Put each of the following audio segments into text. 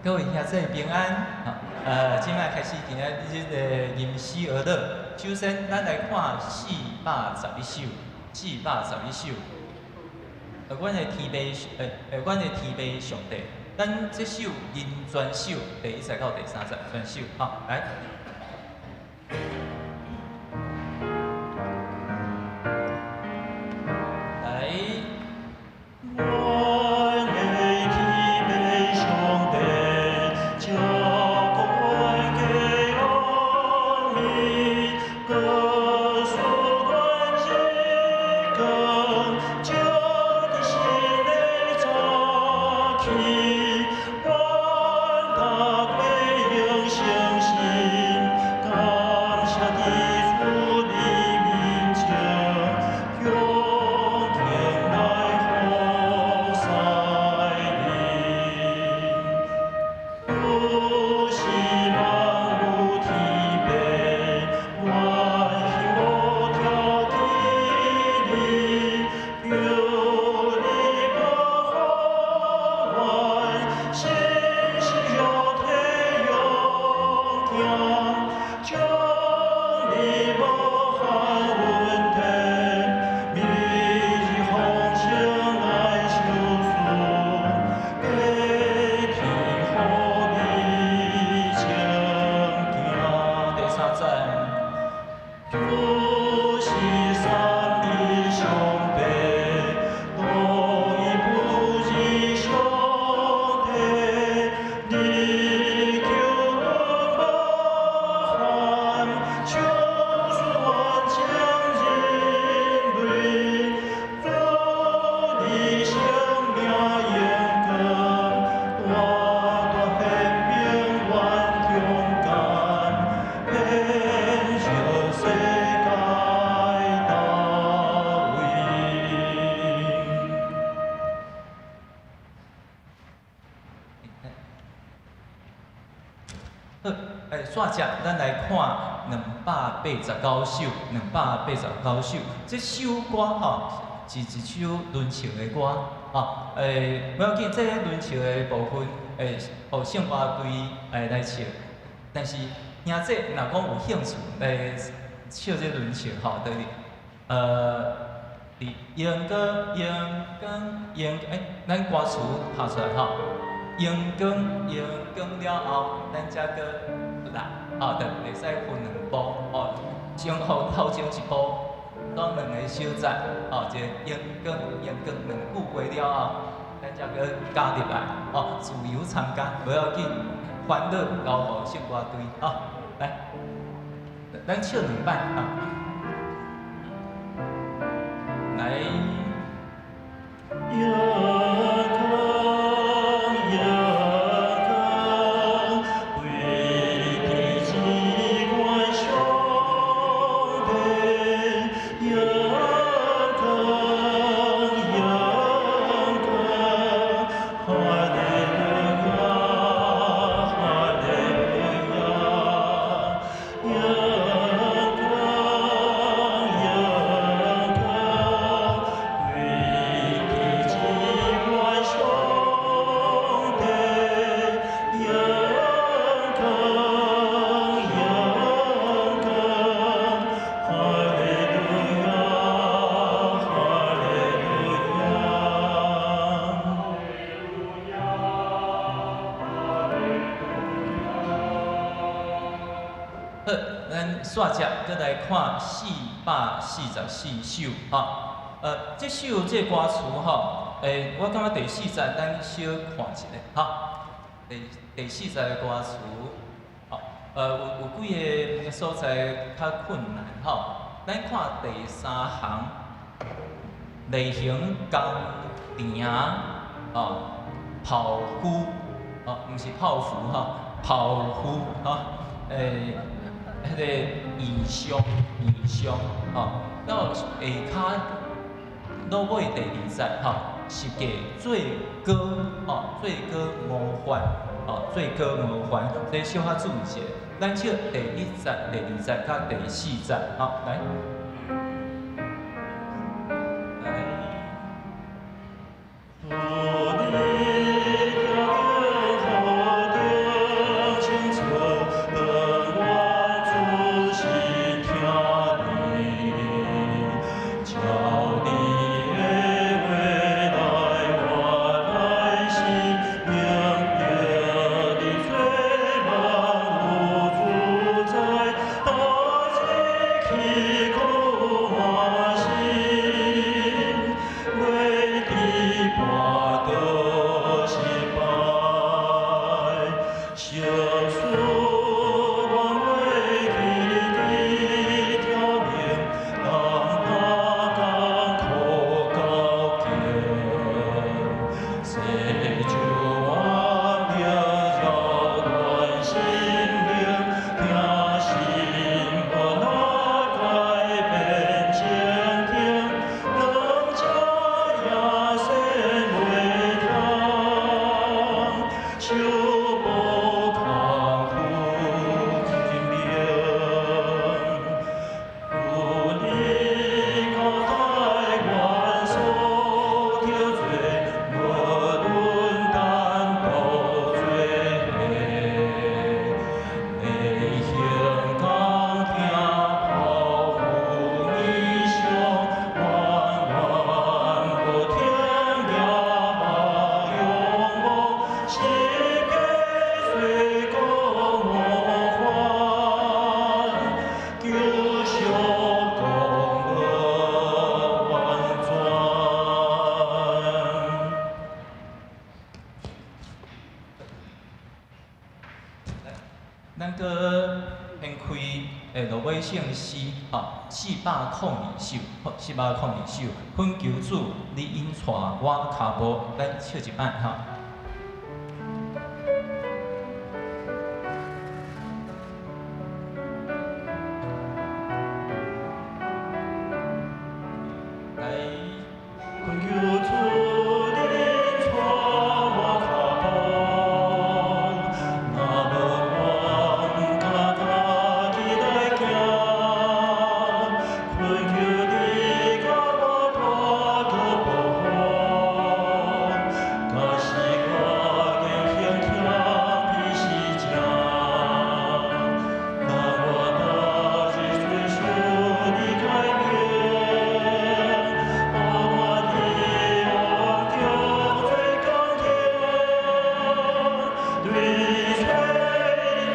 各位兄弟平安，這擺開始今仔日的吟詩而樂。首先，咱來看411首，四百十一首。阮的天父，阮的天父上帝，咱這首吟全首，第一節到第三節全首，好，來。來。阮的天父上帝，照顧阮的安眠，告訴阮日光，照伫新的早起，阮大家用相信，感謝佇主的面前，向前來服侍你。有希望有天父，阮心無挑起你，求你保護阮，信心肉體勇健，將你無限恩典，每日豐盛來相屬，加添予你前行。第三節。主是三一上帝，獨一無二上帝，你救恩無限，救贖萬千人類，主的生命榮光，大大顯明阮中間，遍照世界大位。好，煞接咱來看289首，兩百八十九首。這首歌吼是一首倫唱的歌，吼，無要緊，這个倫唱的部分，予聖歌隊來唱。但是兄弟若講有興趣來唱這倫唱吼，就是佇熒光、熒光、熒，咱歌詞拍出來吼。熒光、熒光了後，咱才閣來，吼，就會使分兩步，吼，先予頭前一步，當兩个小節，吼，一个熒光、熒光兩句話了後，咱才閣加入來，吼，自由參加，無要緊，歡樂交予聖歌隊，吼，來，咱唱兩擺，啊，來。熒光，熒光，歸天至懸上帝。熒光，熒光，哈利路亞，哈利路亞。熒光，熒光，歸天至懸上帝。熒光，熒光，哈利路亞，哈利路亞。好，咱煞接閣來看444首，吼，這首這歌詞吼，我感覺第四節咱小看一下，吼，第四節的歌詞，吼，有幾个所在較困難，吼，咱看第三行，例行工程，吼，泡芙，吼，毋是泡芙吼，泡芙，吼，彼个異象，異象，吼，到下跤落尾第二節，吼，十架最高，吼，最高模範，吼，最高模範，這小可注意一下。咱唱第一節、第二節佮第四節，好，來。來。主你行何地，心聽你，照你的話來活來生命，得你做萬有主宰，大日去苦換心，袂伫跋倒失敗，相思望袂記的條命，當那艱苦到盡，世主安樂擾亂心靈，聽信無那改變前程，兩者也先袂通，手無空虛真明。有你交代願所得罪，無論擔當做伙，內行講聽拋負理想，遠遠無天涯勇往，是假雖講無還，求相講無完全。咱閣掀開落尾聖詩，吼，402首，好，402首，懇求主，你引帶我跤步，咱唱一擺吼。來，懇求主，你引帶我跤步，若無我毋敢家己來行。懇求你共我帶過步假使我言行偏離是正，若我逐日追求你誡命，予我佇王中做剛強，對找引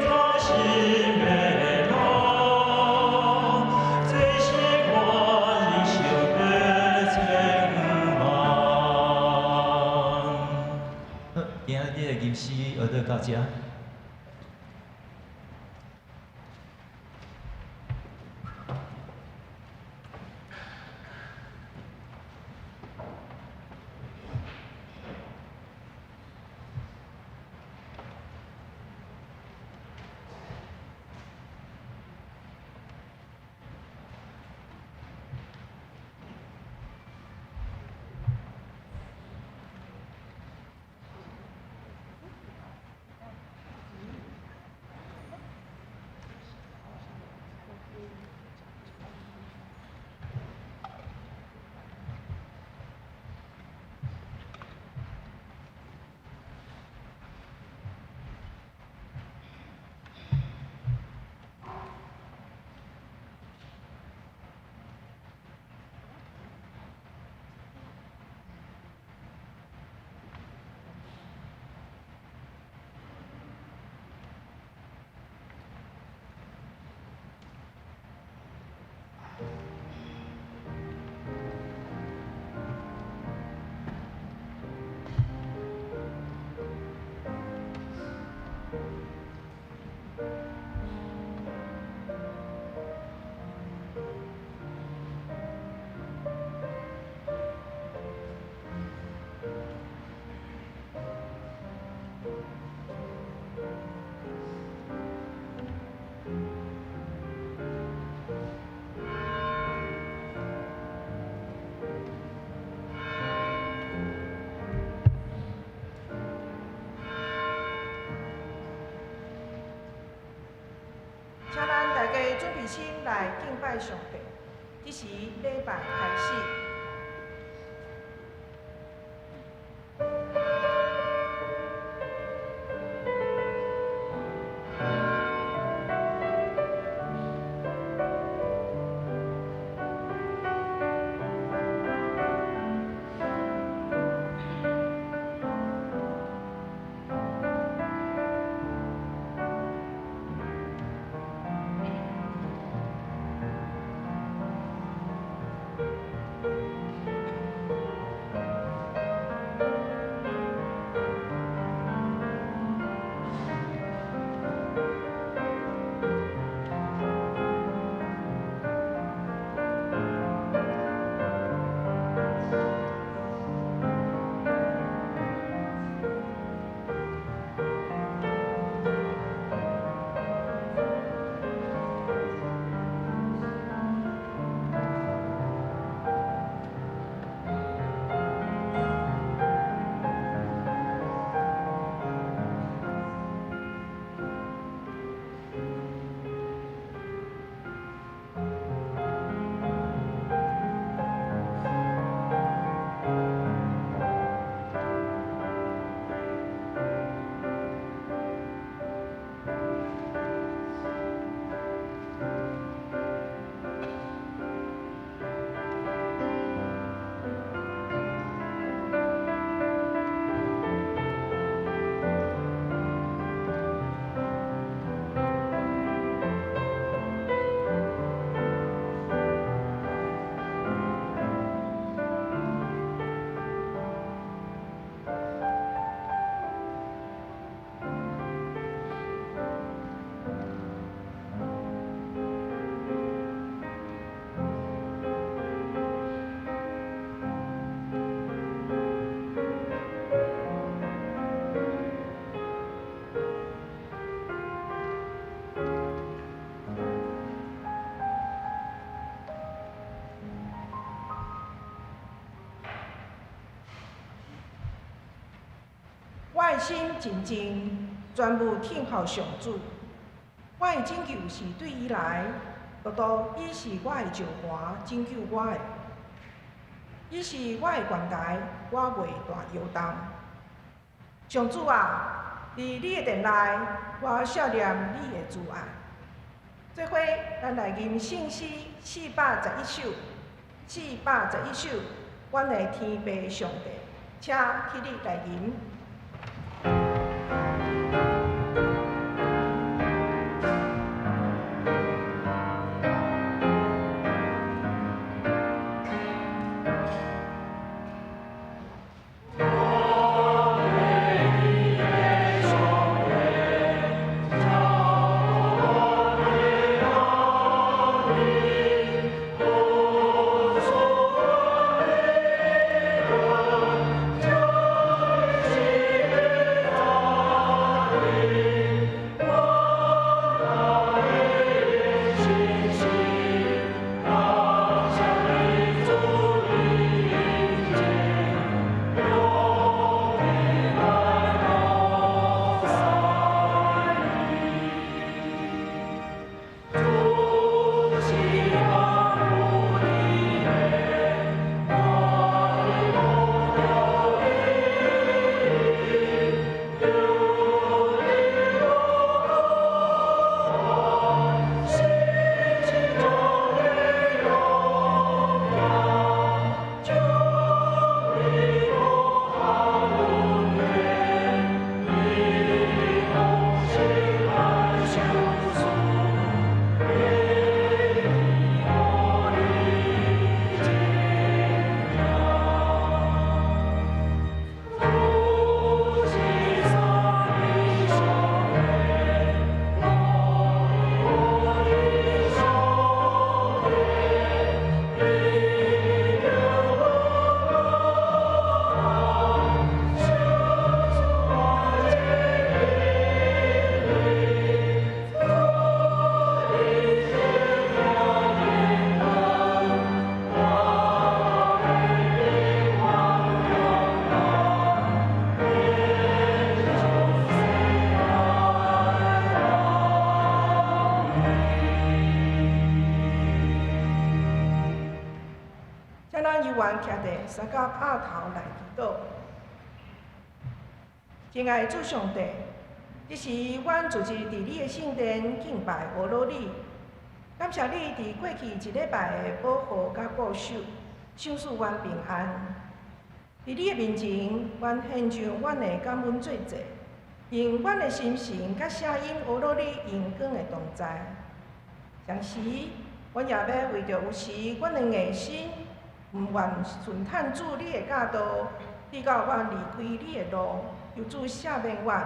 帶心的路，這是我人生的展望。好，今仔日的吟詩學到遮。請咱大家準備心來敬拜上帝。這時禮拜開始。心靜靜，全部聽候上主。我的拯救是對伊來，獨獨伊是我的石磐，拯救我的。伊是我的懸台，我袂大搖動。上主啊，佇你的殿內，我想念你的慈愛。做伙，咱來吟聖詩411首，411首，阮的天父上帝，請起立來吟。徛佇三角額頭來祈禱。親愛的主上帝，這時阮聚集佇你的聖殿敬拜阿羅你，感謝你佇過去一禮拜的保護佮顧守，賞賜阮平安。佇你的面前，阮獻上阮的感恩做祭，用阮的心神佮聲音阿羅你榮光的同在。同時，阮也欲為著有時阮的硬心，毋願順趁主你的教導，直到阮離開你的路，求主赦免阮，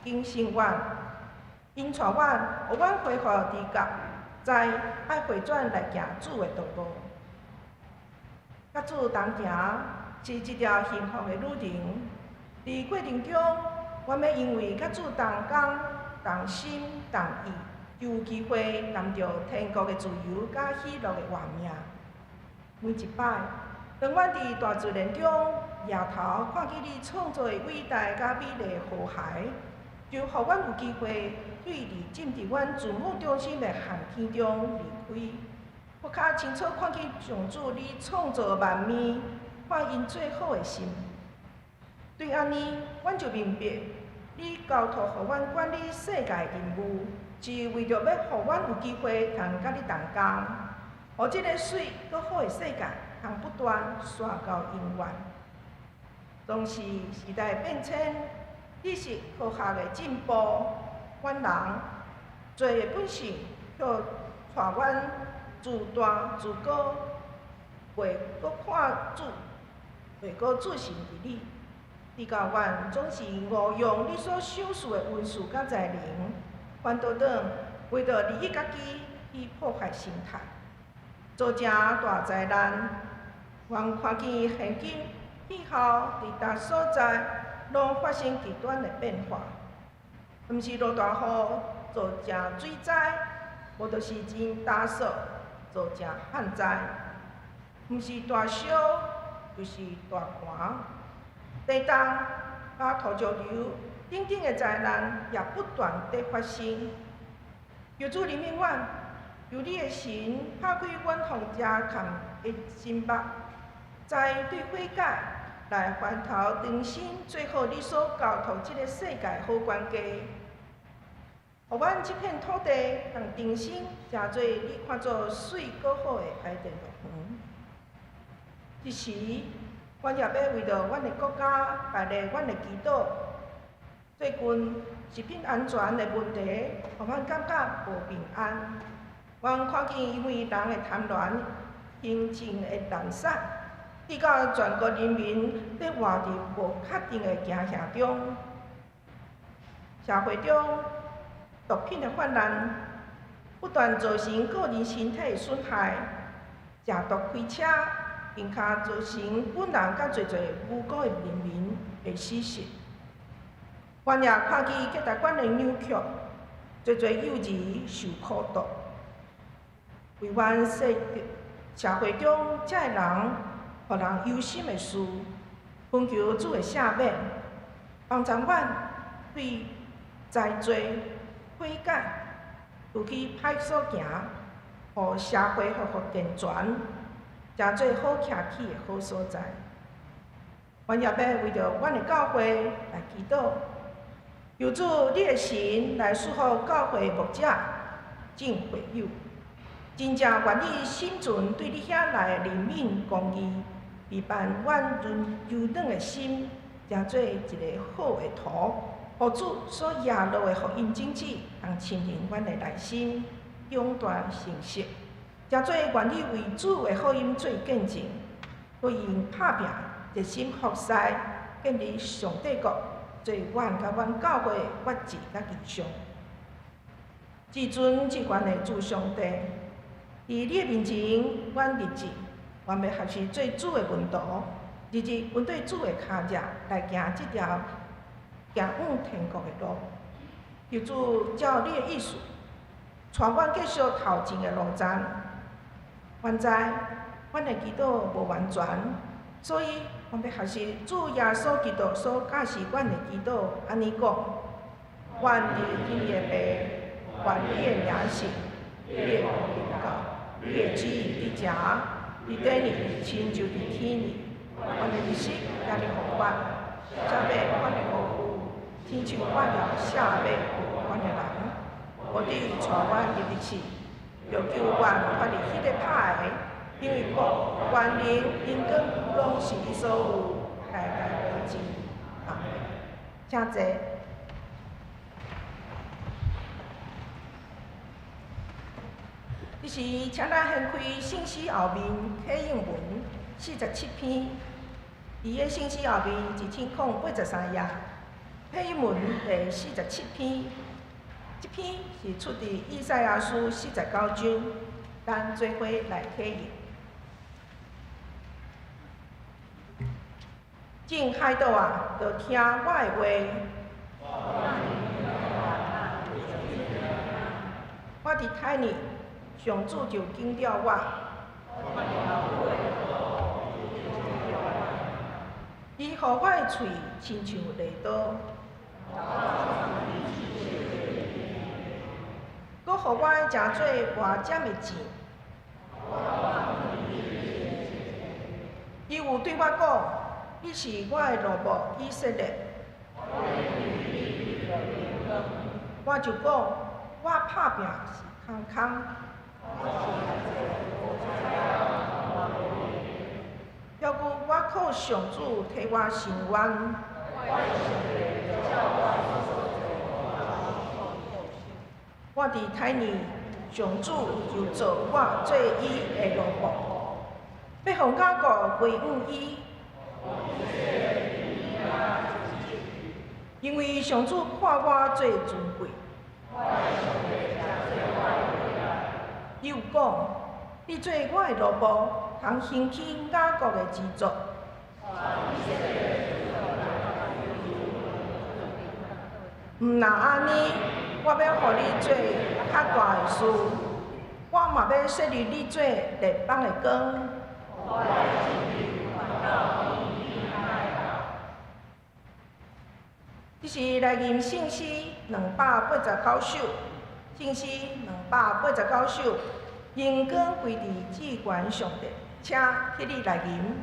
警醒阮，引帶阮，予阮恢復知覺，知愛回轉來行主的道路。佮主同行是一條幸福的旅程。佇過程中，阮欲因為佮主同工、同心、同意，就有機會擔著天國的自由佮喜樂的活命。每一擺，當阮佇大自然中抬頭看見你創造的偉大佮美麗和諧，就予阮有機會對佇浸佇阮自我中心的陷坑中離開，閣較清楚看見上主你創造萬物，看𪜶最好的心。對按呢，阮就明白，你交託予阮管理世界的任務，是為著欲予阮有機會通佮你同工，予這个媠閣好的世界通不斷續到永遠。當時時代變遷，知識科學的進步，阮人罪的本性卻帶阮自大自高，袂閣看主，袂閣注視佇你，直到阮總是誤用你所賞賜的恩賜佮才能，反倒轉為著利益家己去破壞生態，造成大災難。阮看見現今氣候佇逐所在攏發生極端的變化，毋是落大雨造成水災，無就是真乾燥造成旱災，毋是大燒就是大寒。地動佮土石流等等的災難也不斷佇發生。求主憐憫阮，求你的神拍開阮予人遮蓋的心目，知對悔改來回頭重新做好你所交託這个世界好管家，予阮這片土地通重新成做你看做媠閣好的伊甸樂園。這時，阮也欲為著阮的國家排列阮的祈禱。最近食品安全的問題，予阮感覺無平安。阮看見因為人的貪婪、行政的濫殺，致到全國人民佇活佇無確定的驚嚇中。社會中毒品的泛濫，不斷造成個人身體的損害，食毒開車，更較造成本人佮濟濟無辜的人民的死實。阮也看見吉達縣的扭曲，濟濟幼兒受苦毒。為阮社會中這个人，予人憂心的事，懇求主的赦免，幫助阮對知罪悔改，除去歹所行，予社會恢復健全，成做好徛起的好所在。阮也欲為著阮的教會來祈禱，求主你的神來賜福教會牧者、眾會友，真正願意心存對你遐來的憐憫公義，陪伴阮柔軟的心，成做一个好的土，予主所耶落的福音種子，通浸潤阮的內心，長大成熟，成做願意為主的福音做見證，會用拍拚，熱心服侍，建立上帝國，做阮佮阮教會的決志佮異象。至尊至懸的主上帝，佇你的面前，阮立志，願欲學習做主的門徒，日日跟綴主的跤跡來行這條行往天國的路。求主照你的意思，帶阮繼續頭前的路程。阮知，阮的祈禱無完全，所以阮欲學習主耶穌基督所教示阮的祈禱，按呢講：阮佇天的父，願你的名聖，你的國臨到，你的旨意佇遮，佇地裡親像佇天裡。阮的日食今日予阮，赦免阮的過誤，親像阮也赦免負阮的人。無得帶阮入去試，著救阮脫離彼个歹的，因為國、權能、榮光攏是你所有，代代無盡。阿們。請坐。這時，請咱掀開聖詩後面啟應文47篇，佇个聖詩後面1083頁，啟應文第47篇，這篇是出佇以賽亞書49章，咱做伙來啟應。眾海島啊，著聽我的話。我佇胎裡，上主就緊了我。伊予我的喙親像犁刀，閣予我成做磨尖的劍。伊有對我講：你是我的奴僕以色列。我就講，我拍拚是空空。抑閣我靠上主替我伸冤。我佇胎裡，上主就造我做伊的奴僕，欲予雅各歸向伊。因為上主看我做尊貴。伊有講：你做我的奴僕，通興起雅各的支族。毋若按呢，我欲予你做較大的事，我嘛欲設立你做列邦的光。這是來吟聖詩289首，聖詩289首，榮光歸佇至懸上帝，請起立來吟。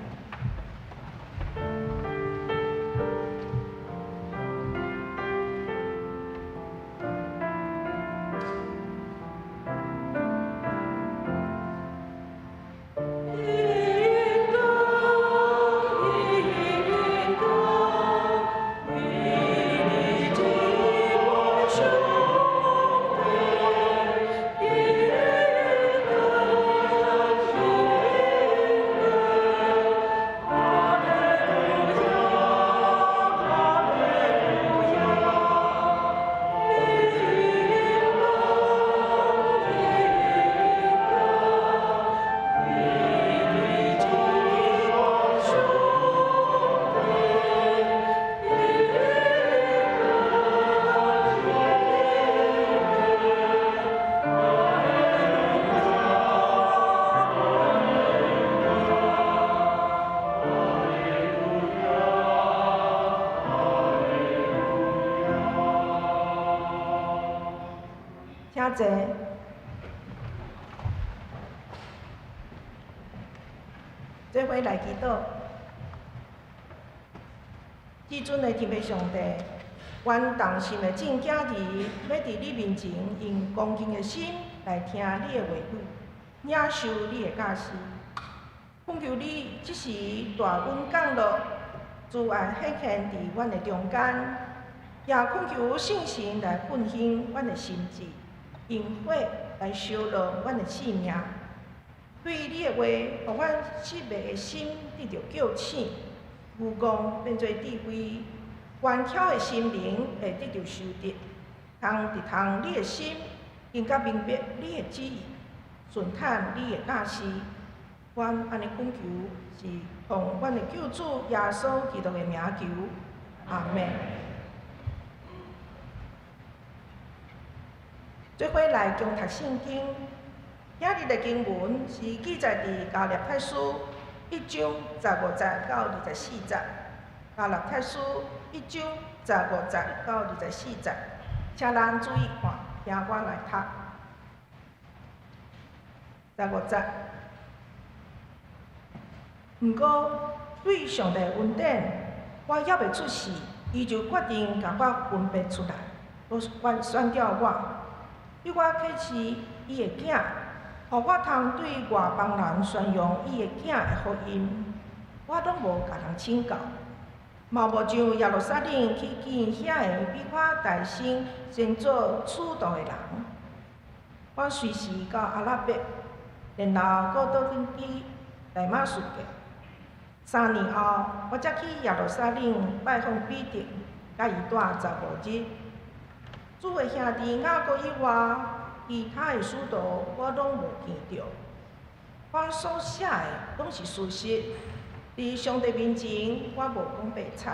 請坐。做伙來祈禱。至尊的天父上帝，阮同心的眾囝兒，欲佇你面前用恭敬的心來聽你的話語，領受你的教示。懇求你這時帶阮降落，慈愛顯現佇阮的中間，也懇求聖神來奮興阮的心志，用火來燒烙阮的性命。對你的話，予阮失迷的心得著叫醒，愚戇變做智慧，頑巧的心靈會得著修直，通直通你的心，更加明白你的旨意，順趁你的教示。阮按呢懇求，是奉阮的救主耶穌基督的名求，阿們。做伙來共讀聖經，今日的經文是記載佇加拉太書1章15節到24節。加拉太書1章15節到24節，請咱注意看，聽我來讀。十五節。毋過對上帝恩典，我猶未出世，伊就決定共我分別出來，閣選召我，對我啟示伊的囝，予我通對外邦人宣揚伊的囝的福音。我攏無共人請教，嘛無上耶路撒冷去見遐个比我大先先做使徒的人。我隨時到阿拉伯，然後閣倒轉去大馬士革。3年後，我才去耶路撒冷拜訪彼得，佮伊蹛15日。主的兄弟雅各以外，其他的使徒我攏無見著。我所寫的攏是事實，佇上帝面前，我無講白賊。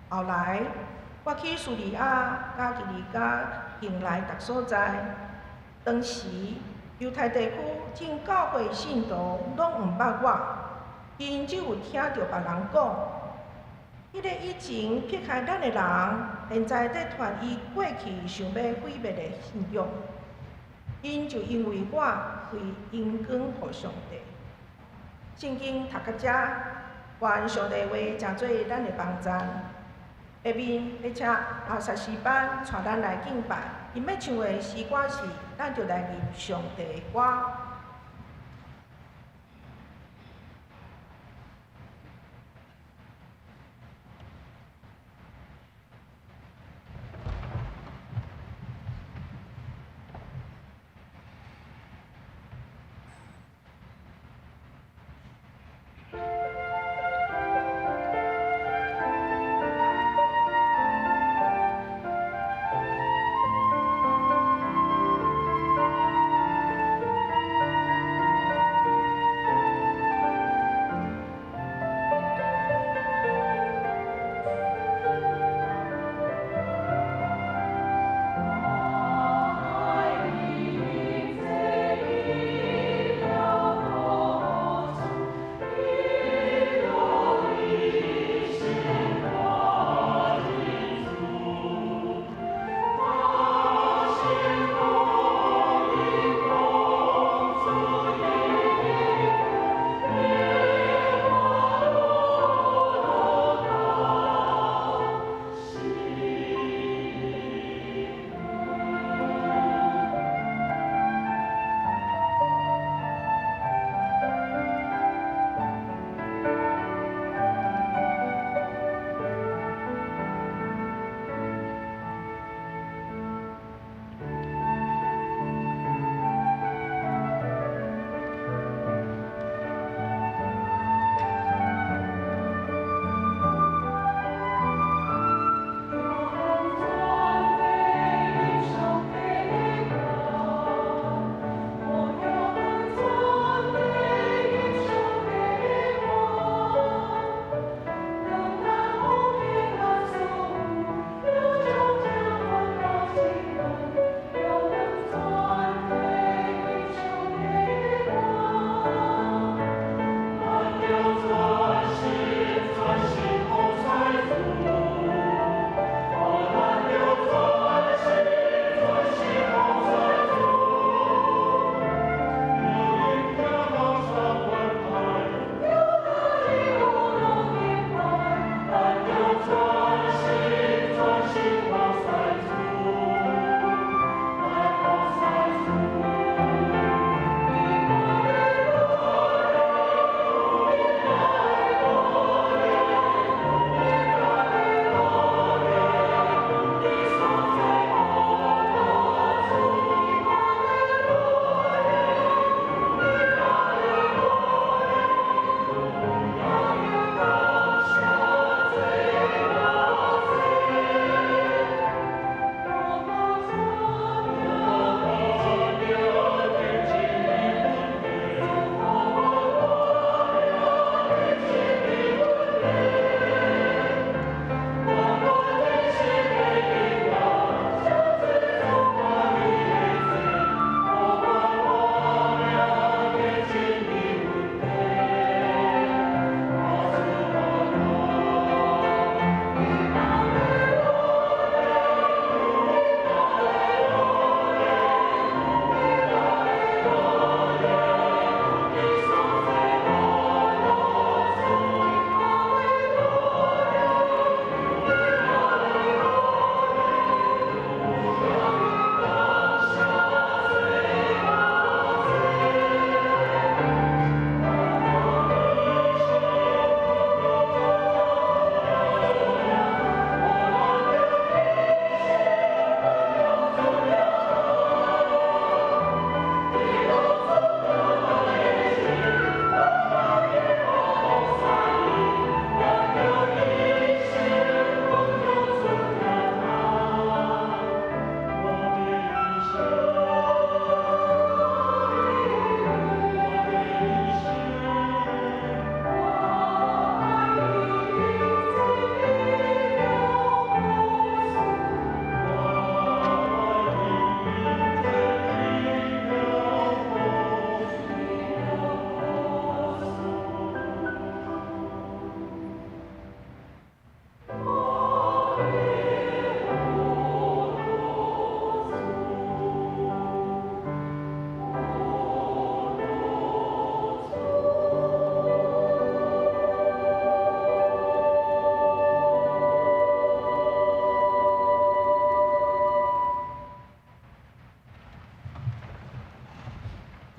後來，我去敘利亞、佮基利家境內逐所在，當時猶太地區眾教會信徒攏毋捌我。𪜶只有聽著別人講，彼个以前迫害咱的人，現在佇傳伊過去想欲毀滅的信仰。𪜶就因為我歸榮光予上帝。聖經讀到遮，願上帝話成做咱的幫贊。下面欲請阿薩詩班帶咱來敬拜，𪜶欲唱的詩歌是，咱就來吟上帝的歌。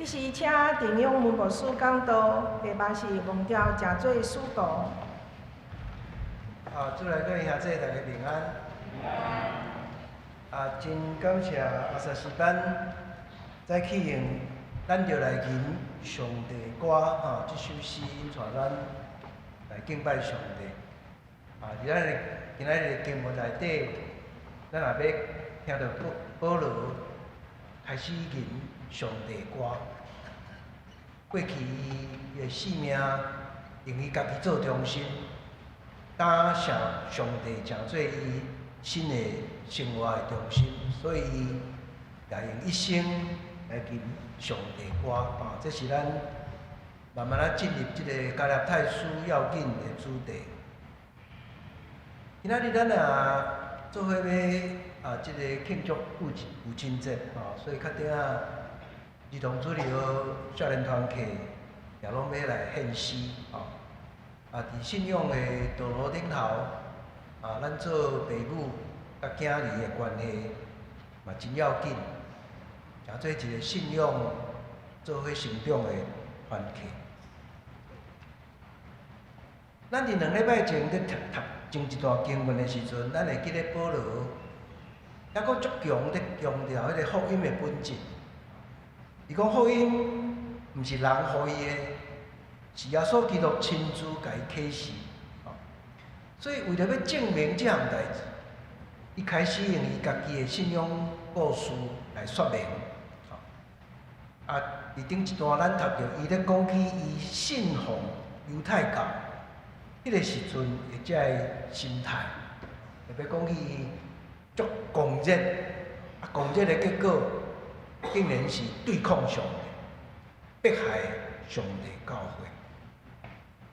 這時請鄭永文牧師講道，第八是蒙召誠做使徒。啊，主內各位兄弟大家平安。啊，真感謝阿薩斯班早起用咱就來吟上帝歌吼，這首詩帶咱來敬拜上帝。啊，佇咱的今仔日的經文內底，咱也欲聽著保羅開始吟上帝歌。過去伊的生命用伊家己做中心，擔上上帝成做伊新的生活的中心，所以伊也用一生來吟上帝歌。啊，這是咱慢慢仔進入這个加拉太書要緊的主題。今仔日咱也做伙欲啊，這个慶祝父親節吼，所以較頂仔兒童主日學少年團契也攏欲來獻詩吼。啊，佇信仰的道路頂頭，啊，咱做爸母佮囝兒的關係嘛真要緊，成做一个信仰做伙成長的團契。咱佇2禮拜前佇讀讀前一段經文的時陣，咱會記得保羅猶閣足強佇強調彼个福音的本質。伊講福音毋是人予伊的，是耶穌基督親自共伊啟示。所以為著欲證明這項代誌，伊開始用伊家己的信仰故事來說明。啊，佇頂一段咱讀著伊咧講起伊信奉猶太教彼个時陣的這个心態，特別講起伊足狂熱，啊，狂熱的結果竟然是對抗上帝，迫害上帝教會。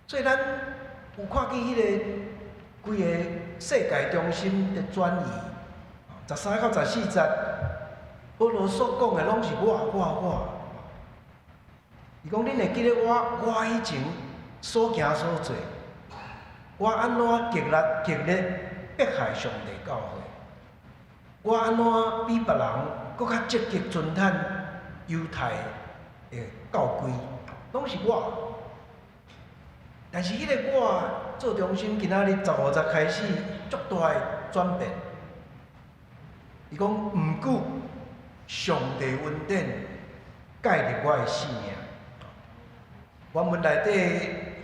所以咱有看見彼个規個世界中心的轉移，13到14節，保羅所講的攏是我我我。伊講恁會記得我以前所行所做，我按怎極力極力迫害上帝教會，我按怎比別人閣較積極遵趁猶太的教規，攏是我。但是彼个我做中心，今仔日15節開始足大的轉變。伊講毋過上帝恩典介入我的生命。原文內底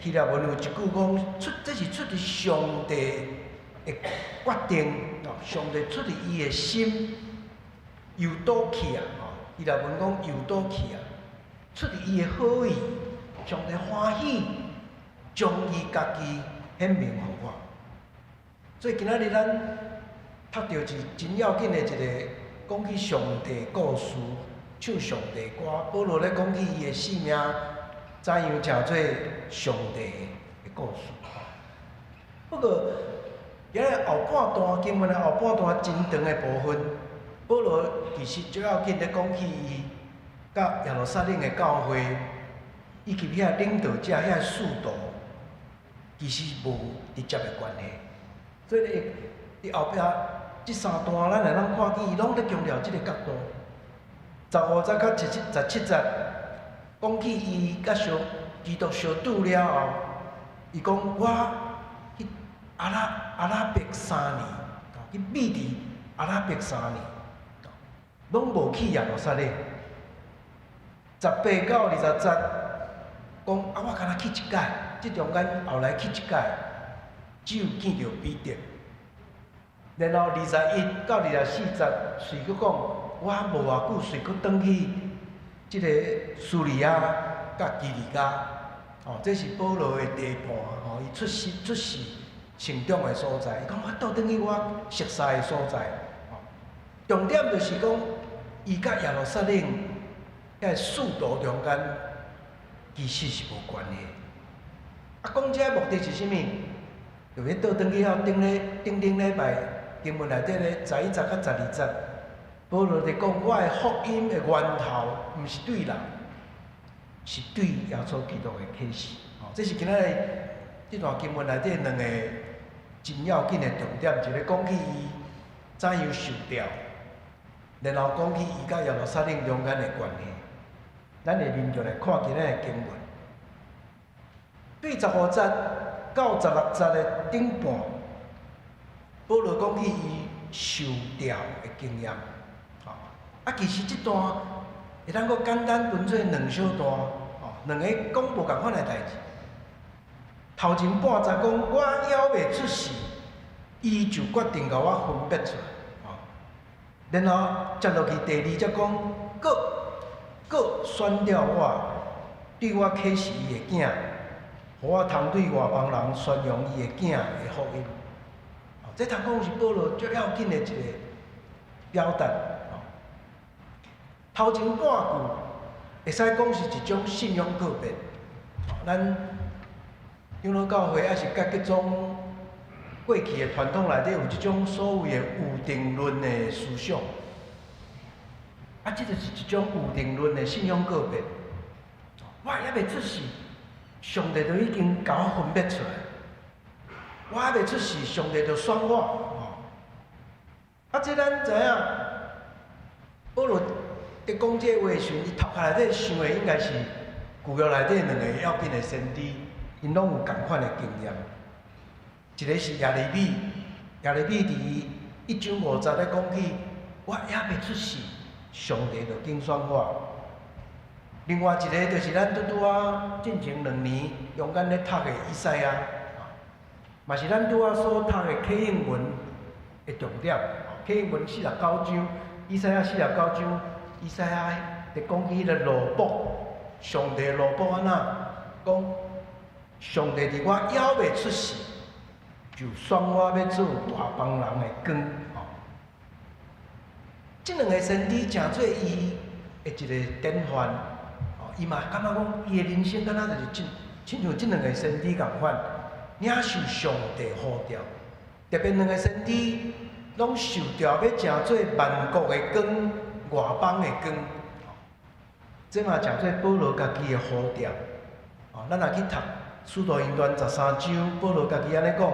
希臘文有一句講出，這是出自上帝的決定，上帝出自伊的心，eudokia 吼，希臘文講 eudokia，出自伊的好意，上帝歡喜將伊家己顯明予我。所以今仔日咱讀著是真要緊的一个講起上帝故事，唱上帝歌。保羅咧講起伊的生命，怎樣成做上帝的故事。不過，今日後半段經文的後半段真長的部分，保羅其實最要緊咧講起伊佮耶路撒冷的教會，以及遐領導者、遐使徒，其實無直接的關係。所以咧，佇後壁這三段，咱會當看見伊攏咧強調這个角度。15節到17節，講起伊佮相基督相拄了後，伊講我去阿拉伯三年，去秘佇阿拉伯三年，攏無去耶路撒冷。18到20節，講啊，我敢若去一擺，這中間後來去一擺，只有見著彼得。然後21到24節，隨閣講，我無偌久隨閣轉去這个敘利亞佮基利家，哦，這是保羅的地盤，吼，伊出世成長的所在。伊講我倒轉去我熟似的所在，吼。重點就是講，伊佮耶路撒冷遐使徒中間其實是無關係。啊，講這目的是啥物？就欲倒轉去到頂咧頂頂禮拜經文內底咧11節到12節，保羅佇講我的福音的源頭，毋是對人，是對耶穌基督的啟示。吼，這是今仔日這段經文內底兩个真要緊的重點，一个講起伊怎樣受調，然後講起伊佮耶路撒冷中間的關係。咱會連續來看今仔的經文。對15節到16節的頂半，保羅講起伊受召的經驗。啊，其實這段會當閣簡單分做兩小段，哦，兩個講無仝款的代誌。頭前半節講，我猶未出世，伊就決定共我分別出來，哦。然後接落去第二節講，閣閣選了我，對我啟示伊的囝，予我通對外邦人宣揚伊的囝的福音。哦，這通講是保羅最要緊的一個表達。頭前半句會使講是一種信仰告白。咱長老教會抑是佮各種過去的傳統內底有這種所謂的預定論的思想。啊，這就是一種預定論的信仰告白。我猶未出世，上帝就已經共我分別出來。我猶未出世，上帝就選我。啊，這咱知影，保羅佇講這話時陣，伊頭殼內底想的應該是舊約內底兩個要緊的先知，𪜶攏有仝款的經驗。一個是耶利米，耶利米佇1章5節咧講起，我猶未出世，上帝就揀選我。另外一個就是咱拄拄仔進前2年中間咧讀的以賽亞，嘛是咱拄仔所讀的啟應文的重點。啟應文四十九章，以賽亞四十九章，以賽亞佇講起彼個羅卜，上帝羅卜按怎講？上帝佇我猶未出世，就選我欲做外邦人的光。吼，這兩個先知成做伊的一個典範。伊嘛感覺講，伊的人生敢若就是親親像這兩個先知仝款，領受上帝呼召。特別兩個先知攏受召欲成做萬國的光、外邦的光。這嘛成做保羅家己的呼召。哦，咱若去讀《使徒行傳》13章，保羅家己按呢講：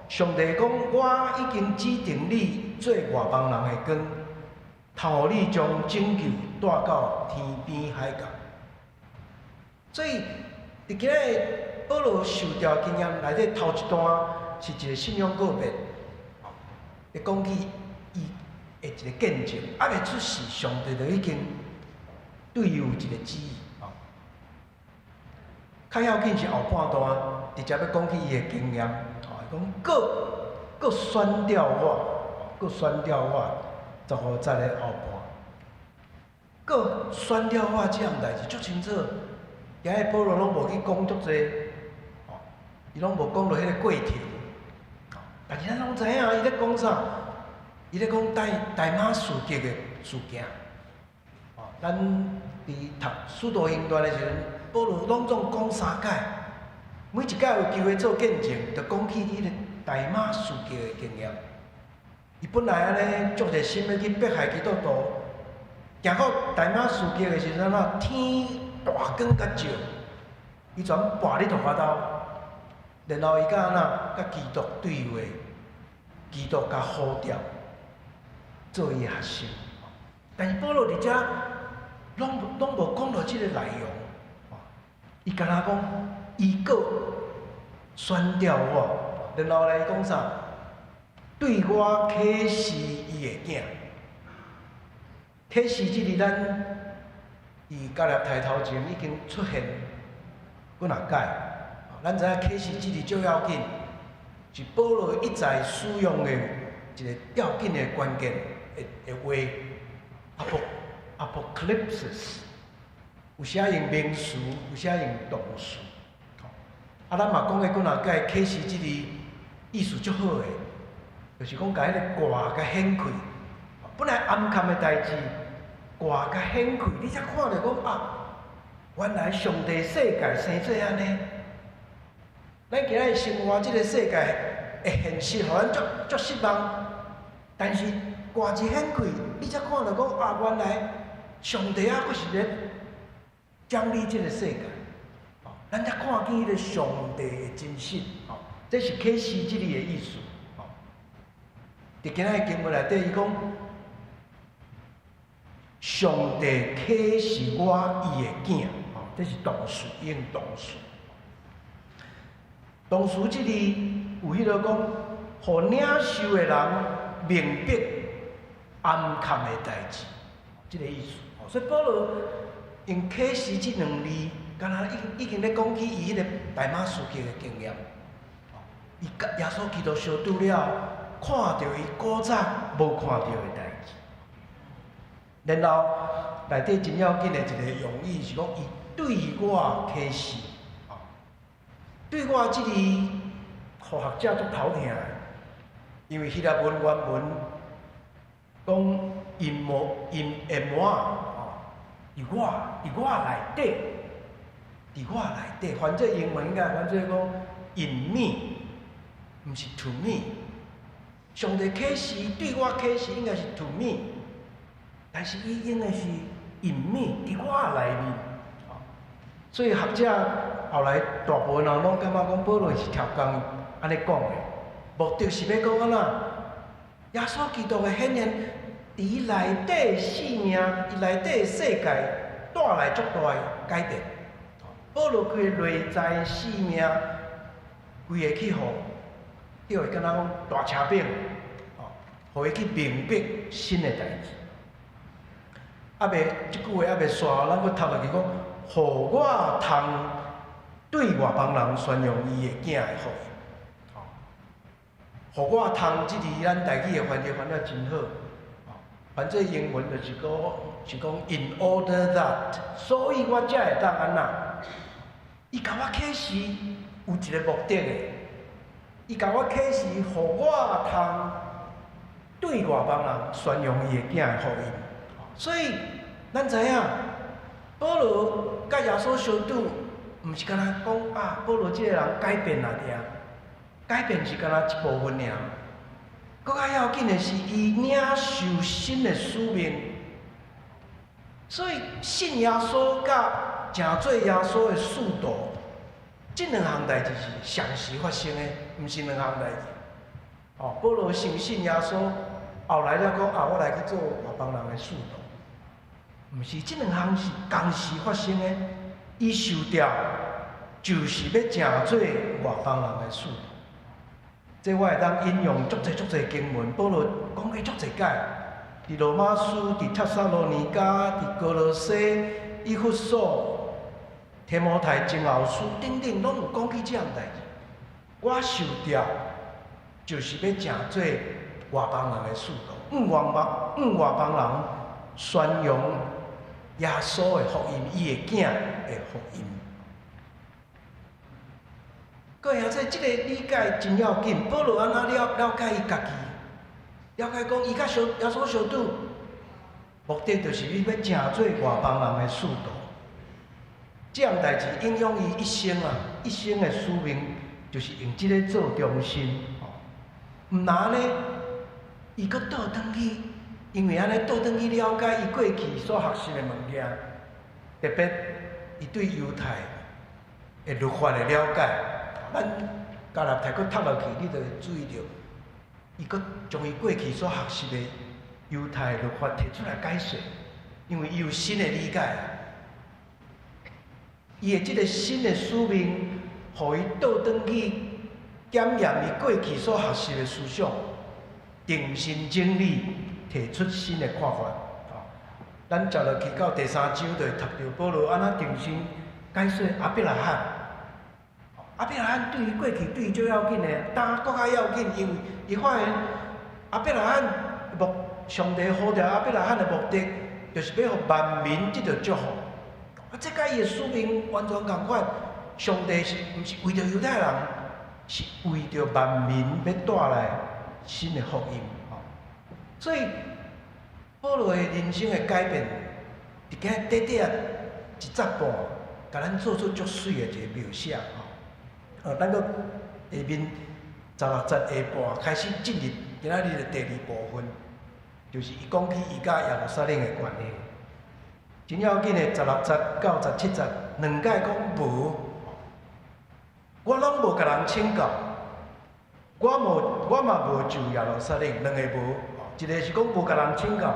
上帝講，我已經指定你做外邦人的光，通予你將拯救帶到天邊海角。所以，佇今仔保羅受召經驗內底頭一段是一個信仰告白，會講起伊的一個見證，猶未出世，上帝就已經對伊有一個旨意。較要緊是後半段，直接欲講起伊的經驗，伊講閣閣選掉我，閣選掉我，15節的後半，閣選掉我這項代誌足清楚。今日保羅攏無去講足濟，哦，伊攏無講著彼個過程，但是咱攏知影伊咧講啥？伊咧講大馬士革的事件。哦，咱佇讀使徒行傳的時陣，保羅攏總講三擺，每一擺有機會做見證，就講起彼個大馬士革的經驗。伊本來按呢足熱心欲去迫害基督徒，行到大馬士革的時陣，啊天大光共照，伊全跋佇塗跤頭，然後伊佮按怎佮基督對話，基督共呼召做伊的學生。但是保羅佇遮攏攏無講著這個內容，伊干焦講伊閣選掉我，然後來講啥？對我啟示伊的囝，啟示這個咱佇加勒泰頭前已經出現幾若擺，咱知影啟示這字足要緊，是保羅一再使用的一個要緊的關鍵的的話，apocalypsis，有寫用名詞，有寫用動詞。啊，咱嘛講過幾若擺，啟示這字意思足好的，就是講共彼個蓋共掀開，本來暗崁的代誌，蓋共掀開，你才看著講啊，原來上帝世界生做按呢。咱今仔日生活這個世界的現實，予咱足足失望。但是蓋一掀開，你才看著講啊，原來上帝猶閣是咧掌理這個世界。咱才看見彼個上帝的真實。這是啟示這字的意思。佇今仔日經文內底，伊講，上帝啟示我伊的囝，吼，這是動詞，用動詞。動詞這裡有彼個講，予領受的人明白暗藏的代誌，這個意思。所以保羅用啟示這兩字，敢若已經咧講起伊彼個大馬士革的經驗。伊佮耶穌基督相拄了，看著伊古早無看著的代誌。然後內底真要緊的一個用語是講，伊對我啟示，對我這字，予學者足頭疼的，因為希臘文原文講 ἐν ἐμοῖ ἐν ἐμοῖ，佇我內底，佇我內底，翻做英文應該翻做講 in me，毋是 to me。上帝啟示對我啟示應該是 to me，但是伊用的是 in me，佇我內面。所以學者後來大部分人攏感覺講保羅是超工按呢講的，目的是欲講按怎？耶穌基督的顯現，佇伊內底生命，伊內底世界帶來足大的改變。保羅規个內在生命，規個去予，叫伊敢若講大車餅，哦，予伊去明白新的代誌。猶未，這句話猶未煞，咱閣讀落去講，予我通對外邦人宣揚伊的囝的福音。予我通，這字咱台語的翻譯翻得真好。翻做英文就是講 in order that，所以我才會當按怎？伊共我啟示有一個目的的，伊共我啟示，予我通對外邦人宣揚伊的囝的福音。所以咱知影，保羅佮耶穌相拄，毋是干焦講啊，保羅這個人改變爾爾，改變是干焦一部分爾。閣較要緊的是，伊領受新的使命。所以信耶穌佮成做耶穌的使徒，這兩項代誌是同時發生的，毋是兩項代誌。哦，保羅先信耶穌，後來才講啊，我來去做外邦人的使徒。毋是，這兩項是同時發生的。伊受召就是欲成做外邦人的使徒。這我會當引用足濟足濟經文，保羅講過足濟擺，佇羅馬書、佇帖撒羅尼迦、佇歌羅西、以弗所、提摩太前後書等等，攏有講起這項代誌。我受召就是欲成做外邦人的使徒，向外邦人宣揚耶穌的福音，伊的囝的福音。各位兄弟，這個理解真要緊。保羅按怎了解伊家己？了解講，伊佮耶穌相拄，目的就是欲成做外邦人的使徒。這項代誌影響伊一生啊，一生的使命就是用這個做中心。毋但按呢，伊閣倒轉去，因為按呢倒轉去了解伊過去所學習的物件，特別伊對猶太的律法的了解。咱加拉太閣讀落去，你就會注意著，伊閣將伊過去所學習的猶太律法提出來解釋，因為伊有新的理解。伊的這個新的使命，予伊倒轉去檢驗伊過去所學習的思想，重新整理，提出新的看法。咱接落去到第三章，就會讀著保羅按怎重新解說亞伯拉罕。亞伯拉罕對伊過去對伊足要緊的，當閣較要緊，因為伊發現亞伯拉罕目上帝呼召亞伯拉罕的目的，就是欲予萬民得著祝福。啊，這佮伊的使命完全仝款。上帝是毋是為著猶太人，是為著萬民欲帶來新的福音。所以保羅的人生的改變，佇今短短一節半，共咱做出足媠的一個描寫。咱閣下面16節下半開始進入今仔日的第二部分，就是伊講起伊佮耶路撒冷的關係。真要緊的16節到17節，兩擺講無，我攏無共人請教，我無我嘛無就耶路撒冷，兩个無，一個是講無共人請教，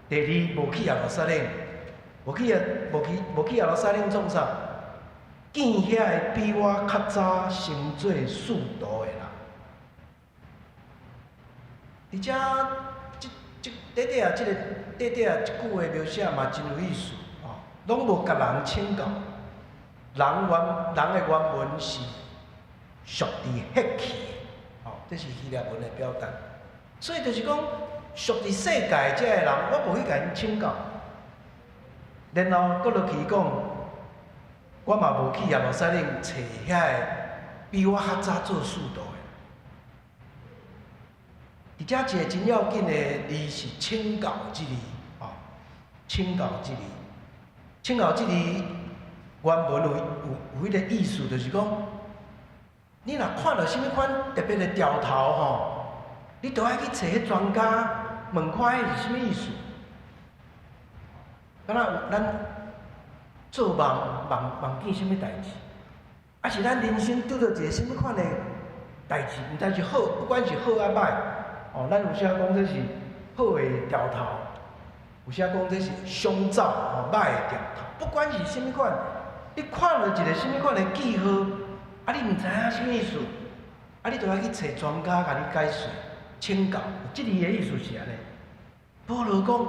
第二，無去耶路撒冷，無去耶路撒冷創啥？見遐个比我較早先做使徒的人。佇遮，這這短短啊，這個短短啊一句的描寫嘛，真有意思哦。攏無共人請教，人的原文是屬佇血氣的，哦，這是希臘文的表達。所以就是講，屬佇世界這个人，我無去共𪜶請教。然後閣落去講，我嘛無去耶路撒冷揣遐个比我較早做使徒的。佇遮一个真要緊的字是“請教”這字，哦，請教這字，請教這字原文有彼个意思，就是講，你若看著啥物款特別的兆頭吼，你都愛去揣彼專家問看彼是啥物意思。敢若有咱做夢夢夢見啥物代誌，抑是咱人生拄著一个啥物款的代誌，毋知是好，不管是好抑䆀。哦，咱有時講這是好的兆頭，有時講這是凶兆，哦，䆀的兆頭。不管是啥物款，你看著一个啥物款的記號，啊，你毋知影啥物意思，啊，你就愛去揣專家共你解說、請教。這字的意思是按呢。保羅講，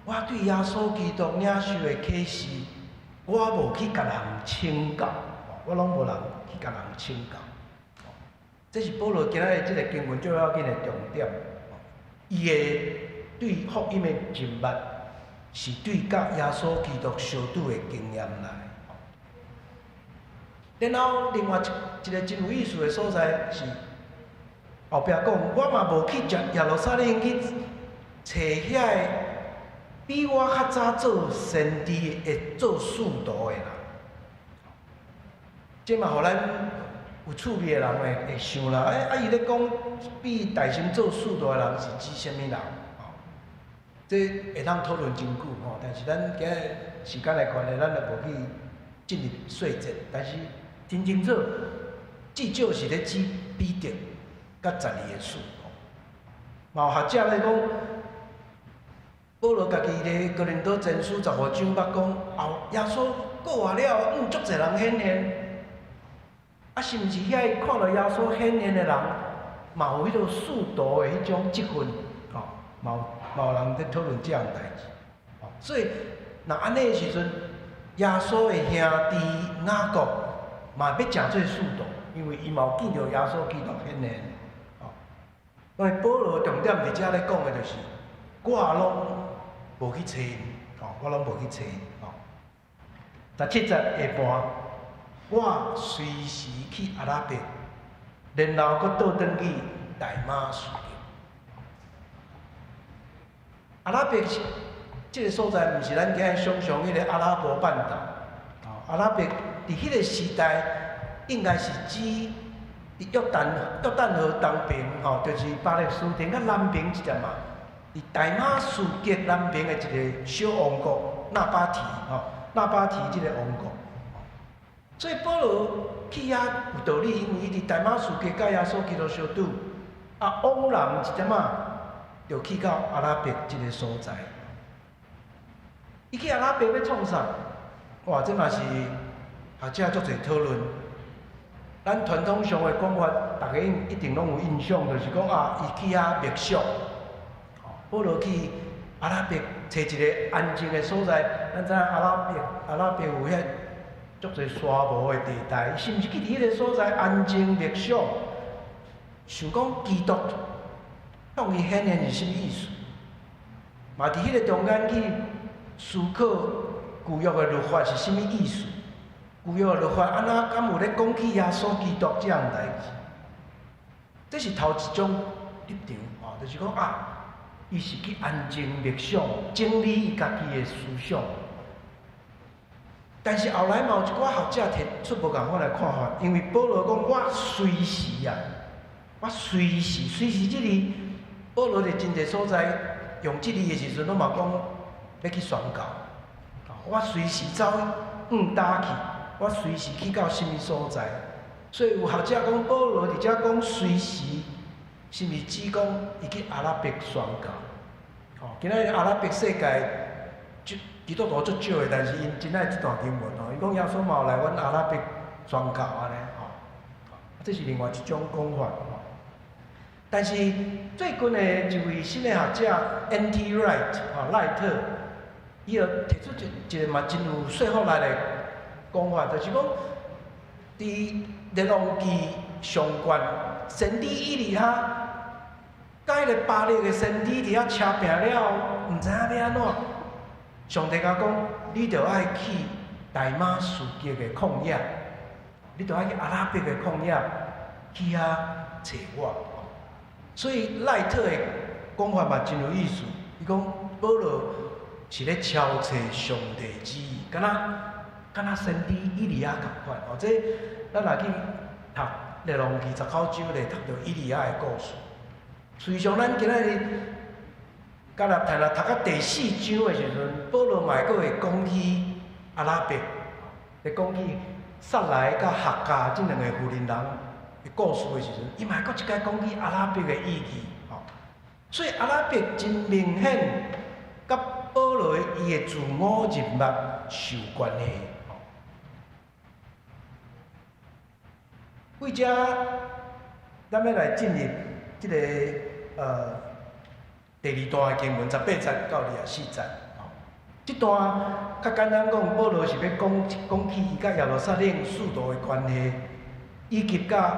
我對耶穌基督領受的啟示，我無去共人請教，我攏無人去共人請教。這是保羅今仔日這个經文最要緊的重點。伊的對福音的認捌，是對佮耶穌基督相拄的經驗來。然後另外一個真有意思的所在是，後壁講，我嘛無去耶路撒冷去揣遐个比我較早做先知會做使徒的人。這嘛予咱有趣味的人會想啦，欸，啊，伊咧講比伊大先做使徒的人是指啥物人？吼，這會當討論真久吼，但是咱今日時間的關係，咱就無去進入細節。但是真清楚，至少是咧指彼得佮12个使徒。嘛有學者咧講，保羅家己咧哥林多前書15章捌講，後耶穌復活了，向足濟人顯現。啊，是毋是遐個看著耶穌顯現的人，嘛有彼个使徒的彼種職分？吼，嘛有人佇討論這項代誌。所以，若按呢的時陣，耶穌的兄弟雅各嘛欲成做使徒，因為伊嘛有見著耶穌基督顯現。吼，所以保羅重點佇遮咧講的就是，我攏無去揣𪜶，吼，我攏無去揣𪜶，吼。17節下半。我隨時去阿拉伯，然後閣倒轉去大馬士革。阿拉伯這个所在，毋是咱今日想像彼个阿拉伯半島。阿拉伯佇彼个時代，應該是指佇約旦河東邊，吼，就是巴勒斯坦佮南邊一點仔。佇大馬士革南邊的一个小王國納巴提，吼，納巴提這个王國。所以保羅去遐有道理，因為伊佇大馬士革佮耶穌基督相拄，啊，往南一點仔，就去到阿拉伯這个所在。伊去阿拉伯欲創啥？哇，這嘛是學者足濟討論。咱傳統上的講法，逐家一定攏有印象，就是講啊，伊去遐默想。保羅去阿拉伯揣一个安靜的所在，咱知影阿拉伯有遐足濟沙漠的地帶，伊是毋是去佇彼个所在安靜默想？想講基督向伊顯現是啥物意思？嘛佇彼个中間去思考舊約的律法是啥物意思？舊約的律法按怎敢有咧講起耶穌基督這項代誌？這是頭一種立場，吼，就是講啊，伊是去安靜默想，整理伊家己的思想。但是後來嘛有一寡學者提出無仝款的看法，因為保羅講我隨時啊，我隨時隨時這裡，保羅佇真濟所在用這裡的時陣，攏嘛講欲去宣教。我隨時走向佗去，我隨時去到啥物所在。所以有學者講，保羅佇遮講隨時，是毋是指講伊去阿拉伯宣教？吼，今仔日阿拉伯世界，基督徒足少的，但是𪜶真愛這段經文吼。伊講耶穌嘛有來阮阿拉伯宣教按呢吼，這是另外一種講法吼。但是最近的一位新的學者 N.T. Wright 吼賴特，伊又提出一個嘛真有說服力的講法，就是講佇列王紀上卷先知以利亞，佮彼個巴力的先知佇遐車拚了後，毋知影欲按怎。上帝共講，你著愛去大馬士革的曠野，你著愛去阿拉伯的曠野去遐揣我。所以賴特的講法嘛真有意思，伊講保羅是咧朝揣上帝旨意，敢若先知以利亞仝款。哦，這咱若去讀列王紀19章咧，讀著以利亞的故事。事實上，咱今仔日敢若讀讀到第四章的時陣，保羅嘛閣會講起阿拉伯，咧講起撒萊佮夏甲這兩个婦人人的故事的時陣，伊嘛會閣一擺講起阿拉伯的意義，吼。所以阿拉伯真明顯，佮保羅伊的自我認物是有關係。吼。為遮，咱欲來進入這个第二段的經文，18節到24節。吼，這段較簡單講，保羅是欲講講起伊佮耶路撒冷使徒的關係，以及佮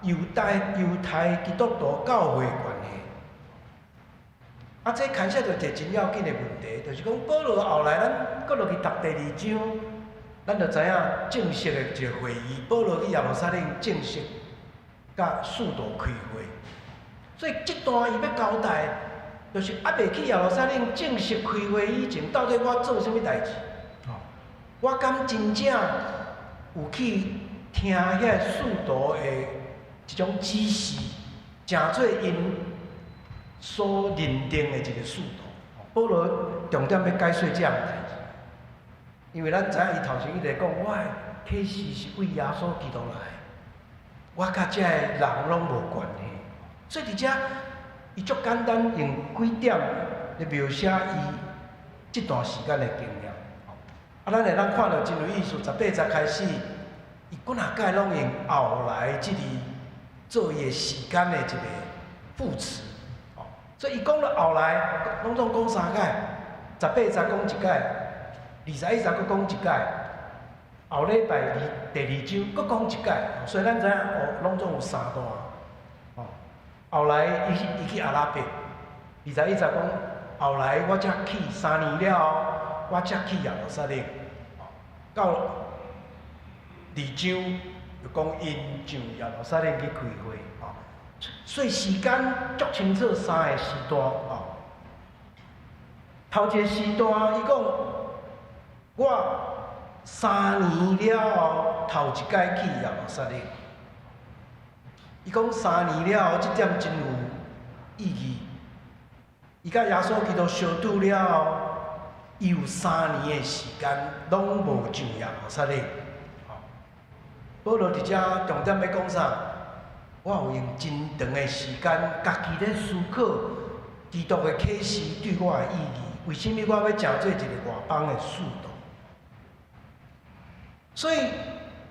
猶太基督徒教會的關係。啊，這牽涉著一个真要緊的問題，就是講保羅後來咱閣落去讀第二章，咱就知影正式的一個會議，保羅去耶路撒冷正式佮使徒開會。所以這段伊欲交代，就是猶未去耶路撒冷正式開會以前，到底我做啥物代誌？我敢真正有去聽遐个使徒的一種指示，成做𪜶所認定的一個使徒。保羅重點欲解說這項代誌，因為咱知影伊頭前一直講，我的啟示是為耶穌基督來，我佮這个人攏無關係。所以佇遮，伊足簡單用幾點來描寫伊這段時間的經驗。啊，咱會當看著真有意思，18節開始，伊幾若擺攏用後來這字做伊的時間的一個副詞。所以伊講了後來，攏總講三擺，十八節講一擺，21節閣講一擺，後禮拜二第二章閣講一擺，所以咱知影哦，攏總有三段。哦，後來伊去阿拉伯，21節講，後來我才去3年了後，我才去耶路撒冷。到二章就講𪜶上耶路撒冷去開會。哦，所以時間足清楚三個時段。哦，頭一個時段，伊講我三年了後頭一擺去耶路撒冷。伊講三年了後，這點真有意義。伊佮耶穌基督相拄了後，伊有三年的時間攏無上耶路撒冷。保羅佇遮重點欲講啥？我有用真長的時間，家己咧思考基督的啟示對我的意義。為啥物我欲成做一個外邦的使徒？所以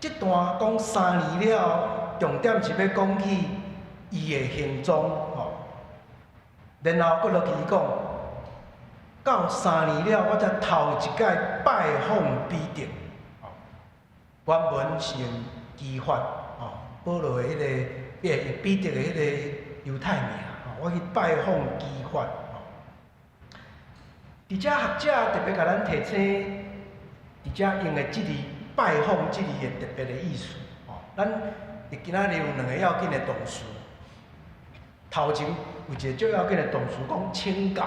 這段講三年了後，重點是欲講起伊的行蹤吼。然後閣落去伊講，到三年了，我才頭一擺拜訪彼得。原文是用基法，吼，保羅的彼个，彼得的彼个猶太名，吼，我去拜訪基法。佇遮學者特別共咱提醒，佇遮用的這字拜訪這字的特別的意思。吼，咱佇今仔日有兩个要緊的動詞，頭前有一个最要緊的動詞講請教，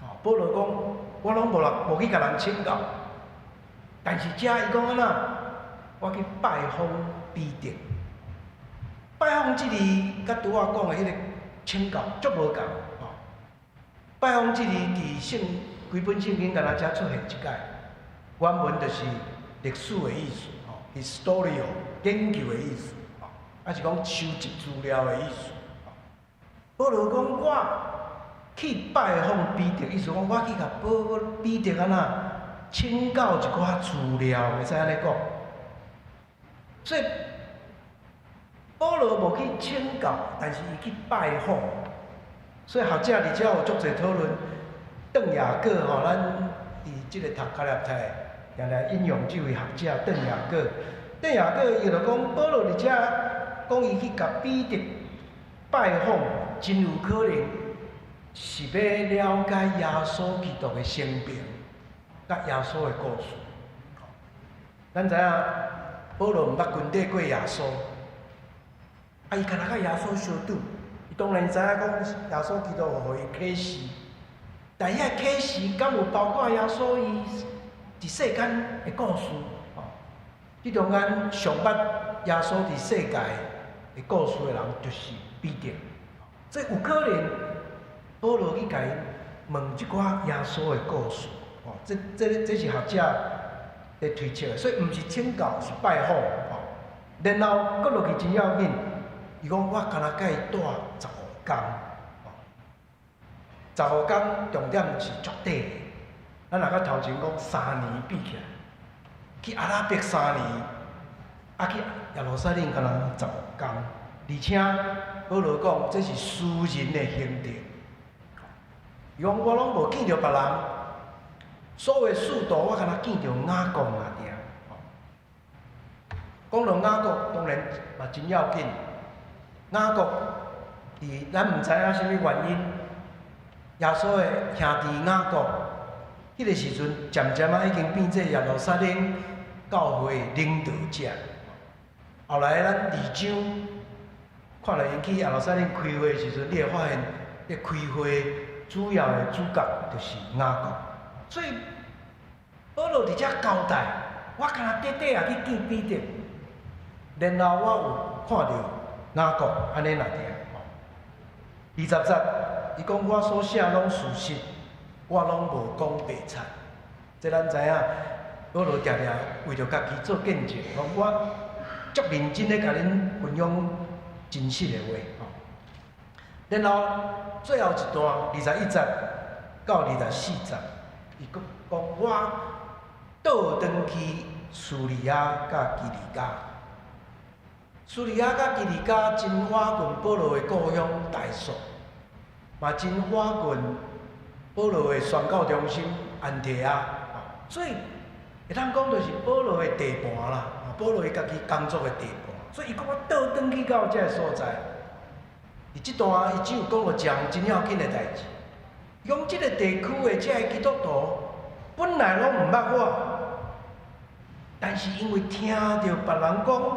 吼，保羅講我攏無啦，無去共人請教，但是遮伊講按怎？我去拜訪彼得，拜訪這字佮拄仔講的彼个請教足無仝，吼。拜訪這字佇聖規本聖經敢若才出現一擺，原文就是歷史的意思，吼，historio 研究的意思，吼，抑是講收集資料的意思。保羅講我去拜訪彼得，意思講我去共保彼得按怎請教一寡資料，會使按呢講。所以保羅無去請教，但是伊去拜訪。所以學者佇遮有足濟討論。鄧雅各吼，咱佇這個讀加勒泰，定定引用這位學者鄧雅各。鄧雅各伊就講，保羅佇遮講伊去共彼得拜訪，真有可能是欲了解耶穌基督的生平，佮耶穌的故事。咱知影保羅毋捌跟綴過耶穌，啊，伊敢若佮耶穌相拄，伊當然知影講耶穌基督有予伊啟示，但遐啟示敢有包括耶穌伊佇世間的故事？吼，這中間上捌耶穌佇世界的故事的人，就是彼得。所以有可能保羅去共伊問這寡耶穌的故事，吼，這是學者佇推測的，所以毋是請教，是拜訪，吼。然後閣落去真要緊，伊講我敢若佮伊蹛15工，吼，十五工重點是足短的。咱若佮頭前講三年比起來，去阿拉伯三年，啊去耶路撒冷敢若十五工，而且保羅講這是私人的行程。伊講我攏無見著別人，所有使徒我敢若見著雅各爾爾。講到雅各，當然嘛真要緊。雅各佇咱毋知影啥物原因，耶穌的兄弟雅各，彼個時陣漸漸仔已經變做耶路撒冷教會領導者。後來咱二章看著𪜶去耶路撒冷開會的時陣，你會發現，咧開會主要的主角就是雅各。所以保羅佇遮交代，我敢若短短仔去見彼得，然後我有看著雅各按呢爾爾。20節，伊講我所寫攏事實，我攏無講白賊。這咱知影，保羅定定為著家己做見證，講我足認真咧共恁分享真實的話。然後最後一段21節到24節，伊閣講我倒轉去敘利亞佮基利家。敘利亞佮基利家真倚近保羅的故鄉大數，嘛真倚近保羅的宣教中心安提阿，所以會當講就是保羅的地盤啦，保羅伊家己工作的地盤，所以伊講我倒轉去到這个所在。佇這段伊只有講著一項真要緊的代誌，伊講這个地區的這个基督徒本來攏毋捌我，但是因為聽著別人講，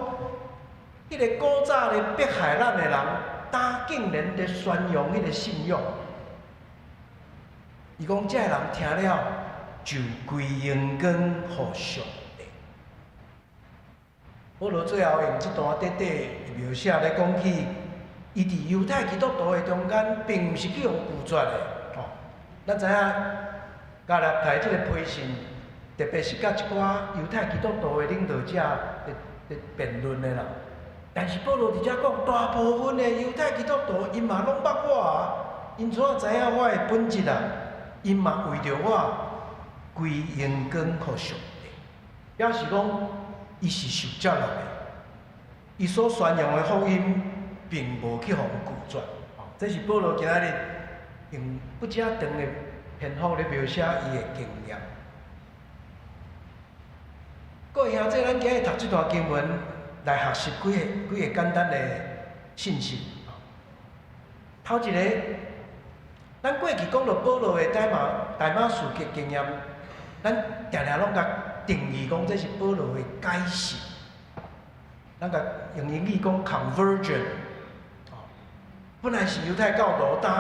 彼个古早咧迫害咱的人，今竟然佇宣揚彼个信仰。伊講這个人聽了就歸榮光予上帝。保羅最後用這段短短的描寫來講起，伊佇猶太基督徒的中間，並毋是去予拒絕的。吼，咱知影加勒泰這个批信，特別是佮一寡猶太基督徒的領導者佇辯論的啦。但是保羅佇遮講，大部分的猶太基督徒，𪜶嘛攏捌我啊，𪜶怎知影我的本質啊？𪜶嘛為著我歸榮光予上帝，表示講伊是受接納的，伊所宣揚的福音並無去予拒絕。這是保羅今仔日用不遮長的篇幅咧描寫伊的經驗。各位兄弟，咱今日讀這段經文來學習幾個簡單的信息。頭一個，咱過去講著保羅的大馬士革經驗，咱定定攏共定義講這是保羅的改信。咱共用英語講 conversion，本來是猶太教徒，今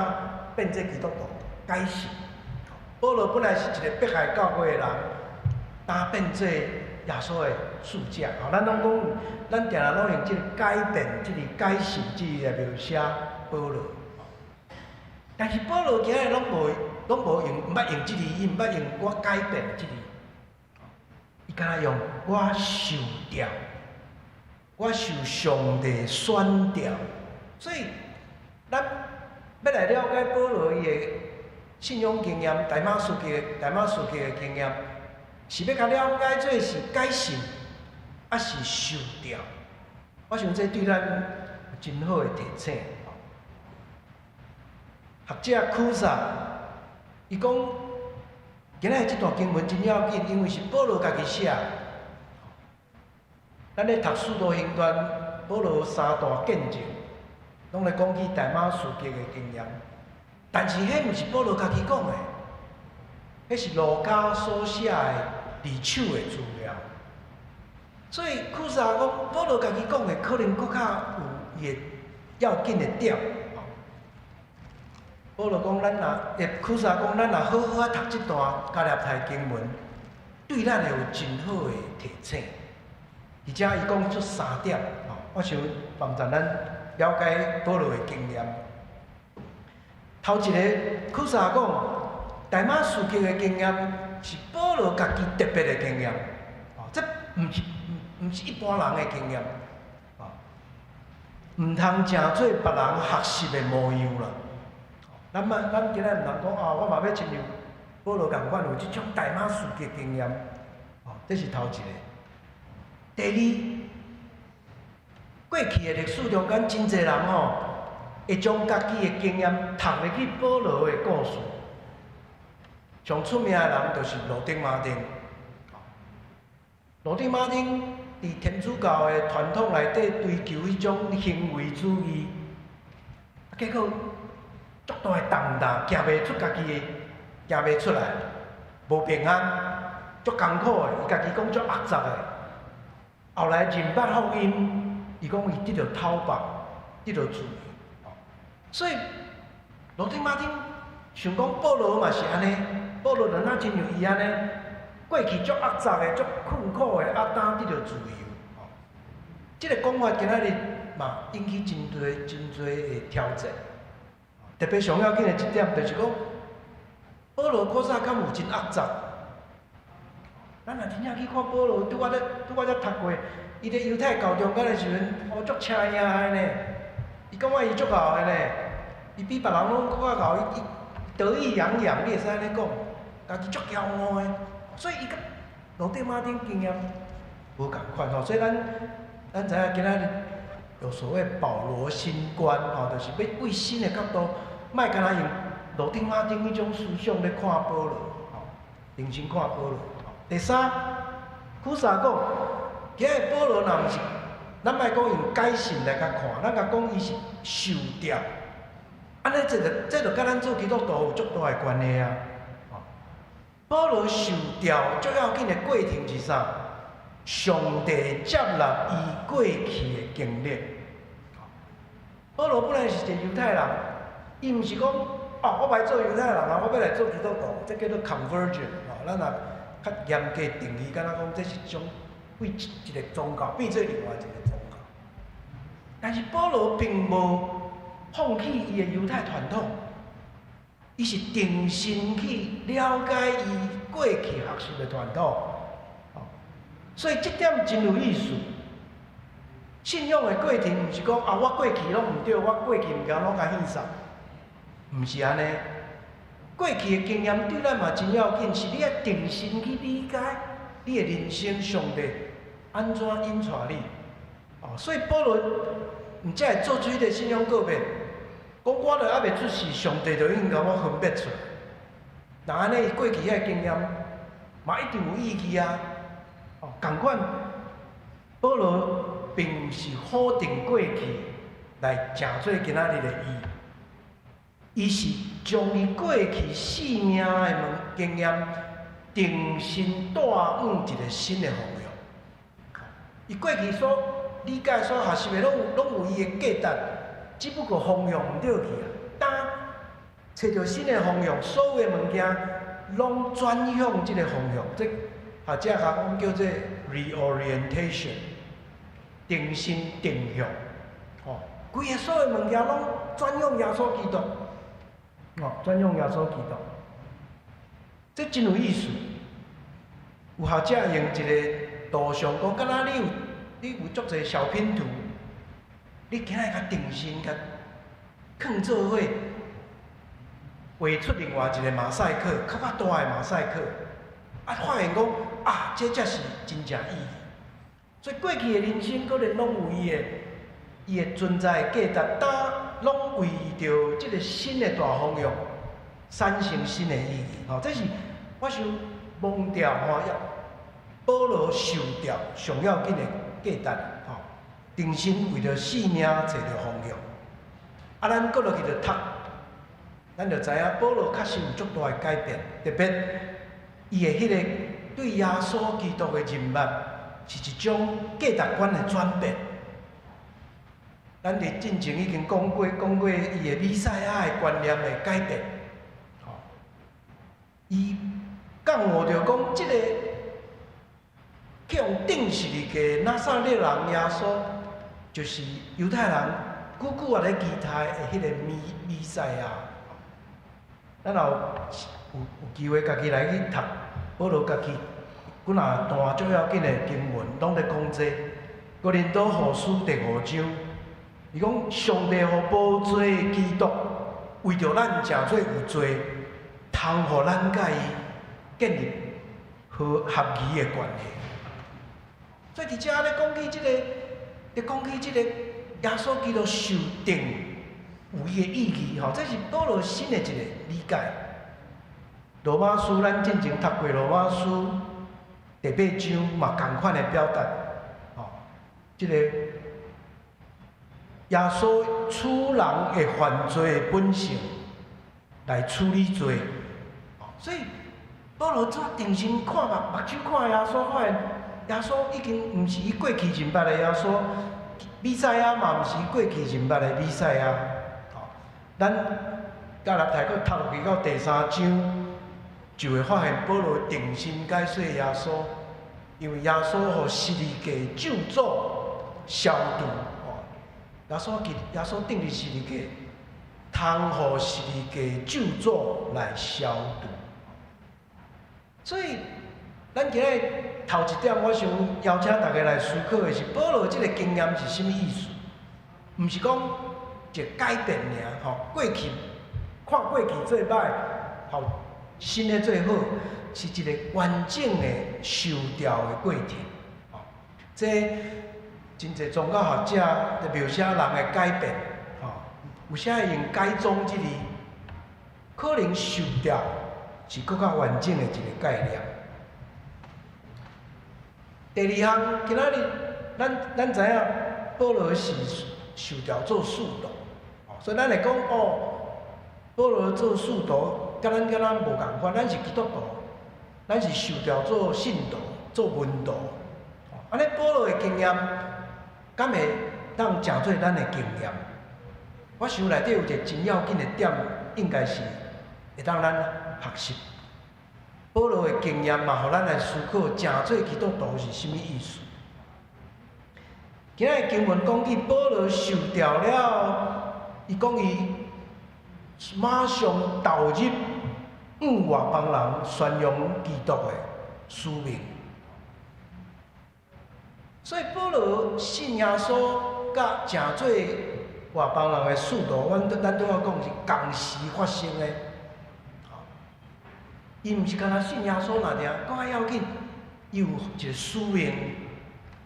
變做基督徒，改信。保羅本來是一個迫害教會的人，今變做耶穌的使者。咱攏講，咱定定攏用這個改變、這個改信這個來描寫保羅。但是保羅今日攏無用，毋捌用這個，伊毋捌用我改變這個，伊敢若用我受召，我受上帝選召。所以，咱欲來了解保羅伊的信仰經驗，大馬士革的經驗，是欲共了解做是改信，抑是受調？我想這對咱有真好的提醒。學者庫薩，伊講，今仔日這段經文真要緊，因為是保羅家己寫。咱咧讀使徒行傳，保羅三大見證，攏咧講起大馬士革的經驗。但是彼毋是保羅家己講的，彼是路加所寫的二手的資料。所以庫薩講，保羅家己講的可能閣較有伊的要緊的點。保羅講，咱若，庫薩講，咱若好好仔讀這段加拉太經文，對咱會有真好的提醒。而且伊講出三點，我想幫助咱了解保羅的經驗。頭一個，庫薩講，大馬士革的經驗是保羅家己特別的經驗，這毋是一般人的經驗，毋通成做別人學習的模樣啦。咱嘛，咱今仔毋通講啊，我嘛欲親像保羅仝款有這種大馬士革經驗，這是頭一個。第二，過去的歷史中間，真濟人吼，會將家己的經驗套入去保羅的故事。上出名的人就是路德馬丁。路德馬丁佇天主教的傳統內底追求彼種行為主義，結果足大的重擔，行袂出家己的，行袂出來，無平安，足艱苦的，伊家己講足壓榨的。後來認捌福音，伊講伊得著透白，得著自由。所以路德馬丁想講保羅嘛是按呢，保羅就若親像伊按呢，過去足壓榨的、足困苦的，啊，當得著自由。這个講法今仔日嘛引起真濟真濟的挑戰。特別上要緊的一點就是講，保羅古早敢有真壓榨？咱若真正去看保羅，拄我才讀過，伊佇猶太教中間的時陣，哦，足請贏的呢。伊感覺伊足𠢕的呢，伊比別人攏閣較𠢕，伊得意洋洋，你會使按呢講，家己足驕傲的。所以伊佮路德馬丁經驗無仝款吼，所以咱知影今仔日有所謂保羅新觀吼，就是欲對新的角度，莫干焦用路德馬丁彼種思想咧看保羅，吼，重新看保羅。第三，庫薩講，今日保羅若毋是，咱莫講用改信來共看，咱共講伊是受調。按呢，這就佮咱做基督徒有足大的關係啊！保羅受調最要緊的過程是啥？上帝接納伊過去的經歷。保羅本來是一個猶太人，伊毋是講哦，我袂做猶太人啊，我欲來做基督徒，這叫做 conversion 吼。咱若較嚴格定義，敢若講這是將對一個宗教變做另外一個宗教。但是保羅並無放棄伊的猶太傳統，伊是重新去了解伊過去學習的傳統。所以這點真有意思。信仰的過程毋是講啊，我過去攏毋對，我過去物件攏共獻上，毋是按呢。過去的經驗對咱嘛真要緊，是你愛重新去理解你的人生，上帝按怎引帶你。哦，所以保羅毋才會做出彼个信仰告白，講我都猶未出世，上帝就已經共我分別出來。若按呢，伊過去彼个經驗嘛一定有意義啊。哦，仝款，保羅並毋是否定過去來成做今仔日的伊，伊是將伊過去生命的物經驗，重新帶往一個新的方向。伊過去所理解、所學習的，攏有伊的價值，只不過方向毋對去啊。當揣著新的方向，所有的物件攏轉向這个方向。這學者講叫做 reorientation，重新定向。哦，規个所有物件攏轉向耶穌基督。哦，轉向耶穌基督，這真有意思。有學者用一個圖像講，敢若你有足濟小拼圖，你今仔共重新共囥做伙，畫出另外一个馬賽克，較較大的馬賽克，啊，發現講啊，這才是真正意義。所以過去的人生可能攏有伊的存在價值，但攏為著這个新的大方向產生新的意義。吼，這是我想忘掉吼，保羅受召上要緊的價值，吼，重新為著性命揣著方向。啊，咱閣落去著讀，咱就知影保羅確實有足大的改變，特別伊的彼个對耶穌基督的認捌，是一種價值觀的轉變。咱佇進前已經講過，講過伊的彌賽亞的觀念的改變。吼，伊覺悟著講，這个去予釘十字架拿撒勒人耶穌，就是猶太人久久仔咧期待的彼个彌賽亞。咱若有機會家己來去讀保羅家己幾若段足要緊的經文，攏咧講這個。哥林多後書第五章，伊講上帝予無罪的基督，為著咱成做有罪，通予咱佮伊建立和合宜的關係。所以佇遮咧講起這個，咧講起這個耶穌基督受釘有伊的意義吼，這是保羅新的一個理解。羅馬書咱進前讀過羅馬書第八章嘛，仝款的表達，吼，這個耶穌取人的犯罪的本性來處理罪，所以保羅怎定睛看目睭看耶穌，發現耶穌已經毋是伊過去認捌的耶穌，彌賽亞嘛毋是伊過去認捌的彌賽亞。吼，咱加拉太閣讀落去到第三章，就會發現保羅重新解說耶穌，因為耶穌予十字架咒詛消除，吼，耶穌釘佇十字架，通予十字架咒詛來消除。所以，咱今日頭一點，我想邀請大家來思考的是，保羅這个經驗是啥物意思？毋是講一個改變爾，吼，過去看過去做歹，吼，新的做好，是一個完整的受召的過程。吼，這真濟宗教學者佇描寫人的改變，吼，有啥會用改宗這字，可能受召是閣較完整的一個概念。第二項，今仔日咱知影保羅是受召做使徒，所以咱會講哦，保羅做使徒，佮咱敢若無仝款，咱是基督徒，咱是受召做信徒、做門徒。按呢保羅的經驗，敢會當成做咱的經驗？我想內底有一個真要緊的點，應該是會當咱學習。保羅的經驗嘛，予咱來思考，成做基督徒是啥物意思？今仔日經文講起保羅受召了，伊講伊馬上投入向外邦人宣揚基督的使命。所以保羅信耶穌，佮成做外邦人的使徒，咱拄仔講是仝時發生的。伊毋是干焦信耶穌爾爾，閣較要緊，伊有一個使命，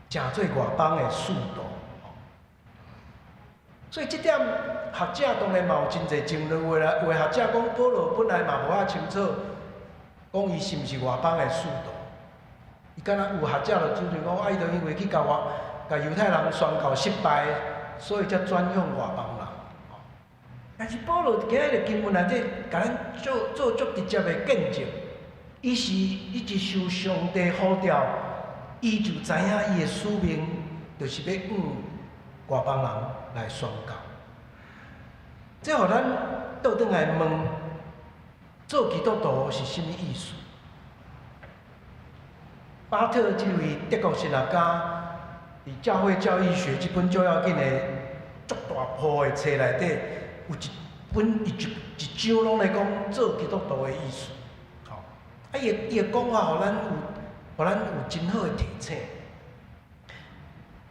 成做外邦的使徒。所以這點學者當然嘛有真濟爭論，有的學者講保羅本來嘛無遐清楚，講伊是毋是外邦的使徒。伊敢若有學者就主張講，啊，伊就因為去共外共猶太人宣告失敗，所以才轉向外邦人。但是保羅今日經文內底，共咱做做足直接的見證，伊是一直受上帝呼召，伊就知影伊的使命，就是欲向外邦人來宣告。這予咱倒轉來問：做基督徒是啥物意思？巴特這位德國神學家，佇《教會教義學》這本足要緊的、足大部的冊內底，有一本伊一一章攏咧講做基督徒的意思。吼，啊，伊的講法，予咱有真好的提醒。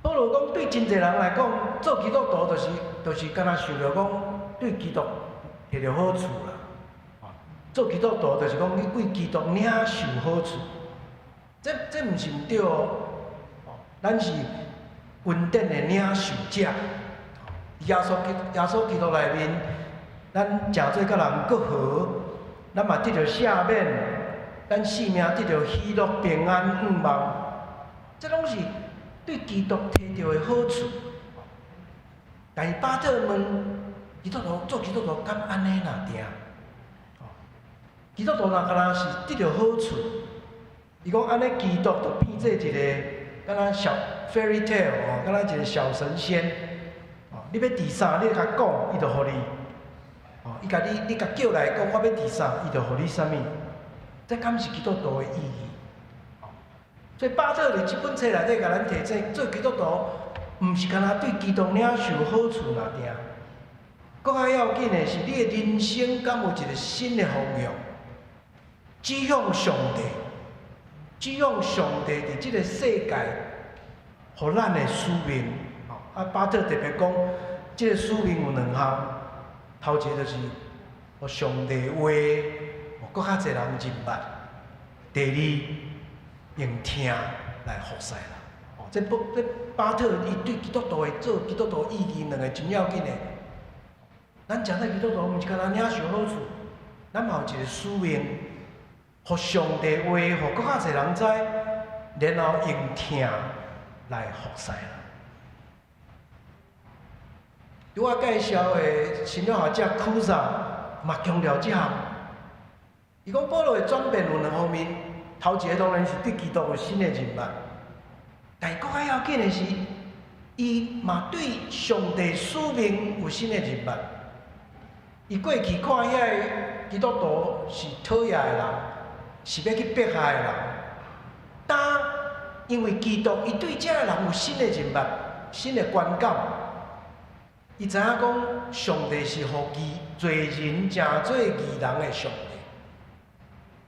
保羅講，對真濟人來講，做基督徒就是敢若想著講對基督摕著好處啦。做基督徒就是講你為基督領受好處，這毋是毋對哦。咱是恩典的領受者。耶穌基督內面，咱誠做佮人閣和，咱嘛得著赦免，咱性命得著喜樂、平安、向望，這攏是對基督提著的好處。但是巴特問基督徒做基督徒敢按呢爾定？基督徒若敢若是得著好處，伊講按呢基督就變做一個敢若小 fairy tale 哦，敢若一個小神仙。哦，你欲佇啥，你共講，伊就予你。哦，伊共你，你共叫來講，我欲佇啥，伊就予你啥物。這敢是基督徒的意義？所以巴特佇這本冊內底共咱提醒，做基督徒毋是干焦對基督領受好處爾定，閣較要緊的是，你的人生敢有一個新的方向，指向上帝，指向上帝佇這個世界，予咱的使命。啊，巴特特別講，這個使命有兩項，頭一個就是予上帝話，予閣較濟人認捌；第二，用疼來服侍人。哦，這巴特伊對基督徒的做基督徒意義兩個真要緊的。咱誠濟基督徒毋是干焦領受好處，咱嘛有一個使命，予上帝話，予閣較濟人知，然後用疼來服侍人。拄我介紹的心理學者庫薩嘛強調這項。伊講保羅的轉變有兩方面，頭一個當然是對基督有新的認捌，但閣較要緊的是，伊嘛對上帝使命有新的認捌。伊過去看遐个基督徒是討厭的人，是欲去迫害的人，但因為基督，伊對這个人有新的認捌、新的觀感。伊知影講，上帝是予義罪人成做義人的上帝，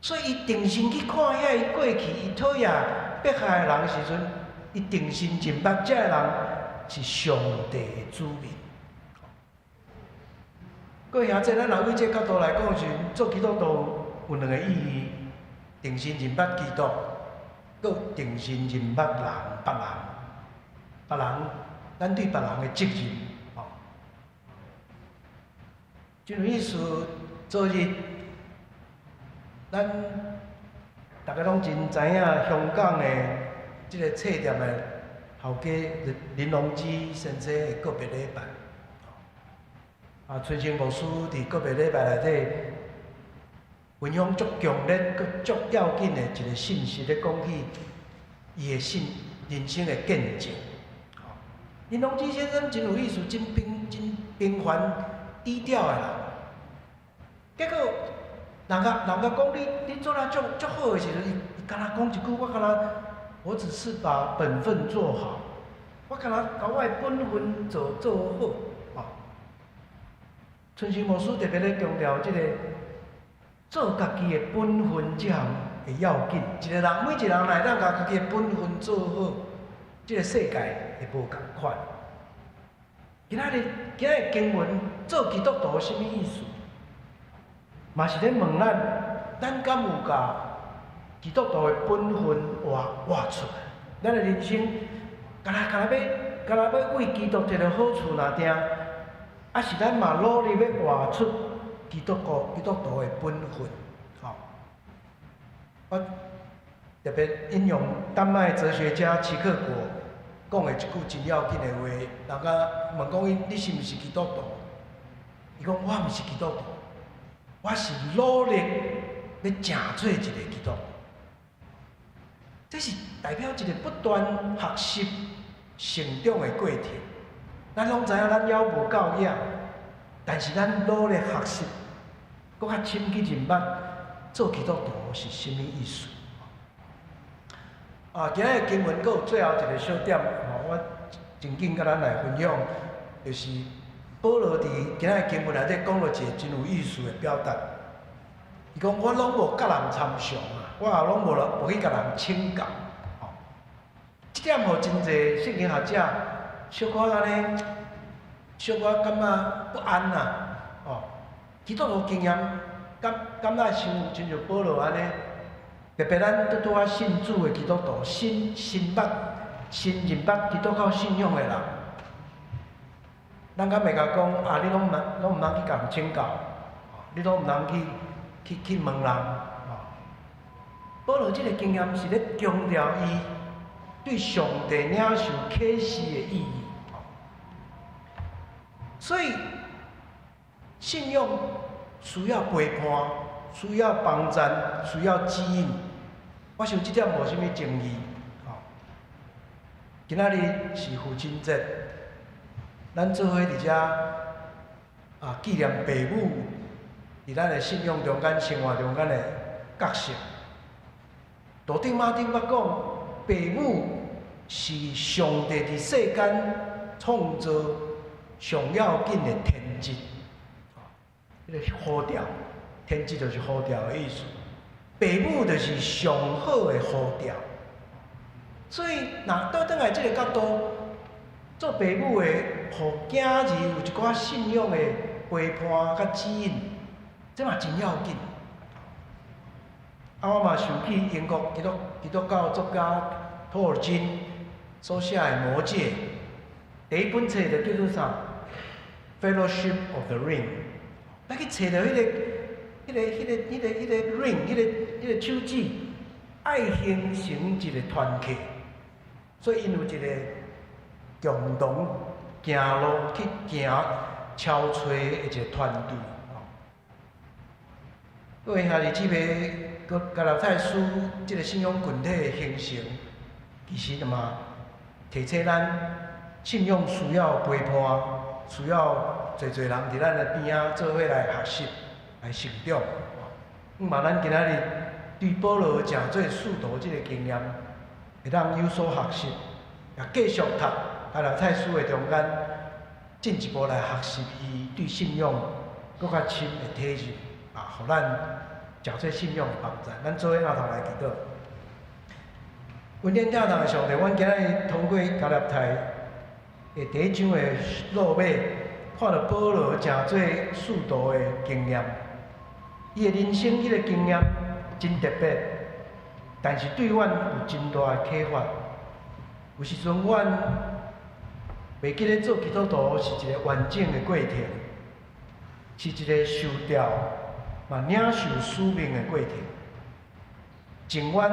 所以伊重新去看遐伊過去伊討厭迫害的人時陣，伊重新認捌這个人是上帝的子民。各位兄弟，咱若為這角度來講時，做基督徒有兩個意義：重新認捌基督，閣重新認捌人，別人，別人，咱對別人的責任。吼，真有意思。昨日，咱逐家攏真知影香港的這個冊店的頭家林榮基先生的告別禮拜。啊，春生牧師佇告別禮拜內底分享足強烈、閣足要緊的一個信息，咧講起伊的信人生的見證。林榮基先生真有意思，真平凡低調的人。結果人共講你做得足足好的時陣，伊敢若講一句，我敢若我只是把本分做好，我敢若共我的本分做好。春生牧師特別咧強調這個做家己的本分這項會要緊。一個人每一個人來，咱共家己的本分做好，這個世界會無仝款。今仔日經文做基督徒啥物意思？嘛是咧問咱，咱敢有共基督徒的本分活出來？咱的人生，敢若欲為基督摕著好處爾定，抑是咱嘛努力欲活出基督徒的本分？吼，我特別引用丹麥哲學家齊克果講的一句真要緊的話，人家問講伊你是毋是基督徒？伊講我毋是基督徒，我是努力欲成做一個基督徒。這是代表一個不斷學習成長的過程。咱攏知影，咱猶無夠額，但是咱努力學習，閣較深去認捌做基督徒是啥物意思。啊，今仔日經文閣有最後一個小點，吼，我真緊佮咱來分享，就是保羅佇今仔日經文內底講了一個真有意思的表達。伊講我攏無佮人參詳啊，我也攏無去共人請教。吼，這點予真濟聖經學者小可按呢，小可感覺不安啦。哦，基督徒經驗敢敢若像親像保羅按呢？特別咱拄拄仔信主的基督徒，新新捌新認捌基督教信仰的人，咱敢會共講啊？你攏毋通去共人請教，你攏毋通去問人。保羅這个經驗是咧強調伊對上帝領受啟示的意義。所以信仰需要陪伴，需要幫贊，需要指引。我想這點無啥物爭議。今仔日是父親節，咱做伙佇遮啊紀念爸母佇咱的信仰中間、生活中間的角色。道長馬丁捌講，爸母是上帝佇世間創造上要緊的天職。彼个呼召，天職就是呼召的意思。爸母就是上好的呼召。所以，若倒轉來這个角度，做爸母的，予囝兒有一寡信仰的陪伴佮指引，這嘛真要緊。啊，我嘛想起英國基督教作家托爾金所寫的《魔戒》，第一本冊就叫做啥？《Fellowship of the Ring》。咱去揣著彼个 ring，彼个手指，愛形成一個團體，所以𪜶有一個共同行路去行超揣的一個團隊。各位兄弟姊妹，加拉太書這个信仰群體的形成，其實嘛提醒咱信仰需要陪伴，需要濟濟人佇咱的邊仔做伙來學習、來成長。嘛，咱今仔日對保羅成做使徒這个經驗，會當有所學習，也繼續讀加拉太書的中間，進一步來學習伊對信仰閣較深的體認，啊，予咱成做信仰的幫助。咱做伙徛頭來祈禱。恩典疼痛的上帝，阮今仔日通過加拉太的第一章的落尾，看著保羅成做使徒的經驗，伊的人生彼个經驗真特別，但是對阮有真大的啟發。有時陣阮袂記得做基督徒是一個完整的過程，是一個受召嘛領受使命的過程。盡阮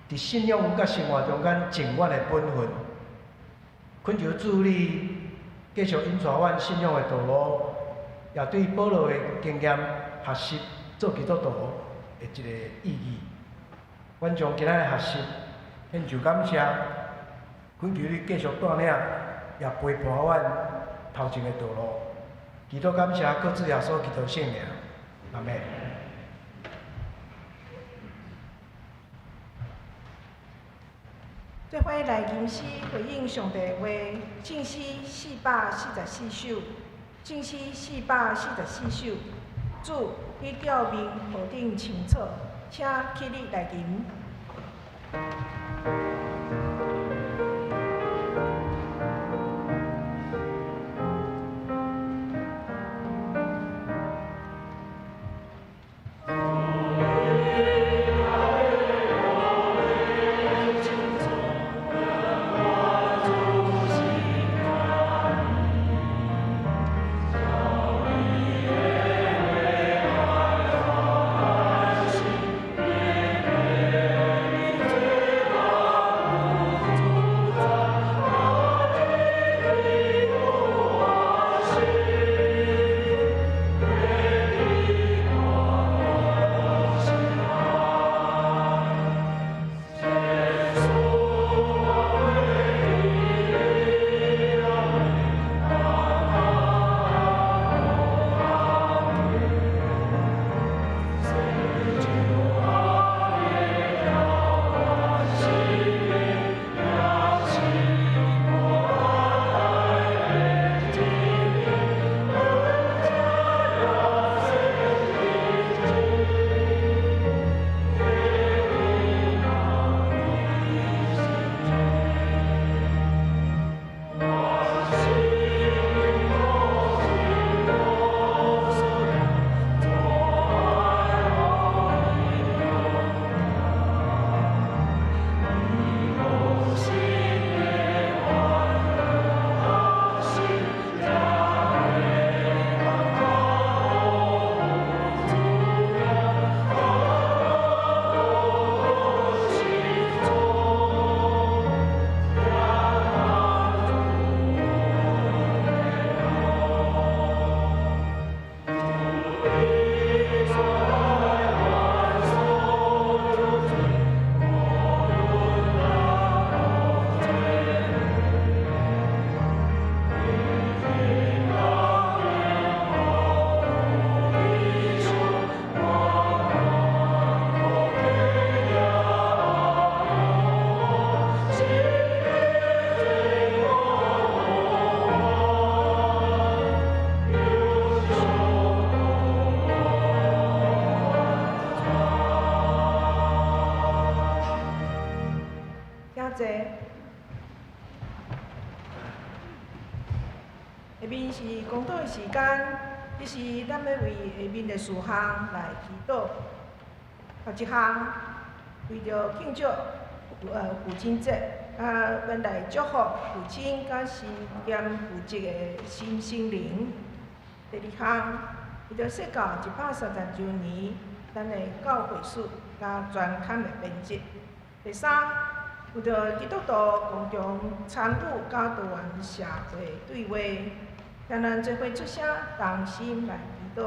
佇信仰佮生活中間盡阮的本分，懇求主你繼續引帶阮信仰的道路，也對保羅的經驗學習做基督徒的一個意義。阮將今仔的學習獻上感謝，懇求你繼續帶領，也陪伴阮頭前的道路。祈禱感謝，靠主耶穌基督聖名，阿們。做伙來吟詩回應上帝的話，聖詩444首，聖詩444首。主，你照面何等清楚，請起立來吟。主。下面是公禱的時間，這時咱欲為下面的事項來祈禱。頭一項，為著慶祝父親節，啊，阮來祝福父親佮身兼父職的新生靈。第二項，為著釋教130週年，咱的教會史佮專刊的編輯。第三，為著基督徒共同參與佮多元社會對話，請咱做伙出聲，同心來祈禱。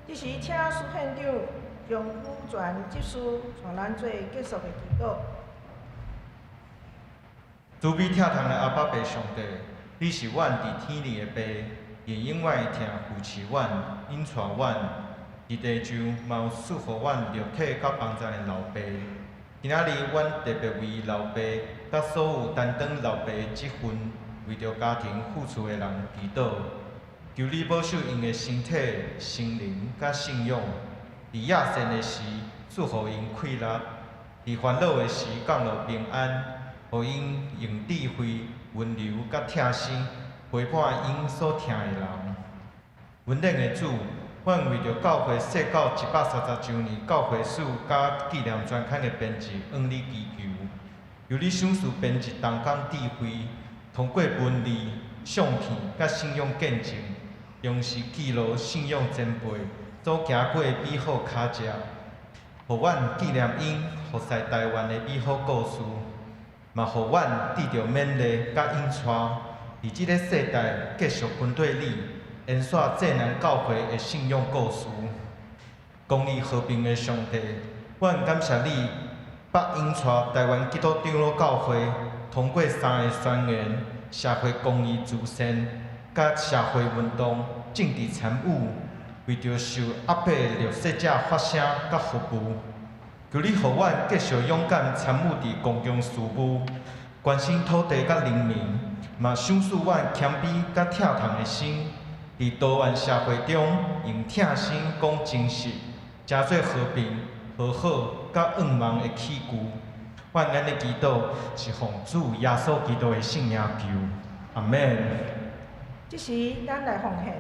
這時，請蘇縣長張宇全執事帶咱做結束的祈禱。慈悲疼痛的阿爸父上帝，你是阮佇天裡的爸，願永遠的疼扶持阮、引帶阮，佇地上嘛有賜予阮肉體佮幫贊的老爸。今仔日，阮特別為老爸佮所有擔當老爸這份為著家庭付出的人祈禱。求你保守𪜶的身體、心靈佮信仰，佇野戰的時賜予𪜶氣力，佇煩惱的時降落平安，予𪜶用智慧、溫柔佮疼心陪伴𪜶所疼的人。溫暖的主，阮為著教會釋教130週年教會史佮紀念專刊的編輯，向你祈求，求你賞賜編輯同工智慧，通過文字、相片佮信仰見證，忠實記錄信仰前輩所行過的美好跤跡，予阮紀念𪜶服侍台灣的美好故事，嘛予阮得著勉勵佮引帶，佇這个世代繼續跟綴你，延續濟南教會的信仰故事。公義和平的上帝，阮感謝你，捌引帶台灣基督長老教會通過三个宣言、社會公義慈善佮社會運動、政治參與，為著受壓迫的弱勢者發聲佮服務。求你予阮繼續勇敢參與佇公共事務，關心土地佮人民，嘛賞賜阮謙卑佮疼痛的心，佇多元社會中用疼心講真實，成做和平、和好佮願望的器具。阮按呢祈禱，是奉主耶穌基督的聖名求，阿們。這時，咱來奉獻。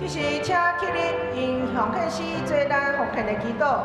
這時請起立，用奉獻詩做咱奉獻的祈禱。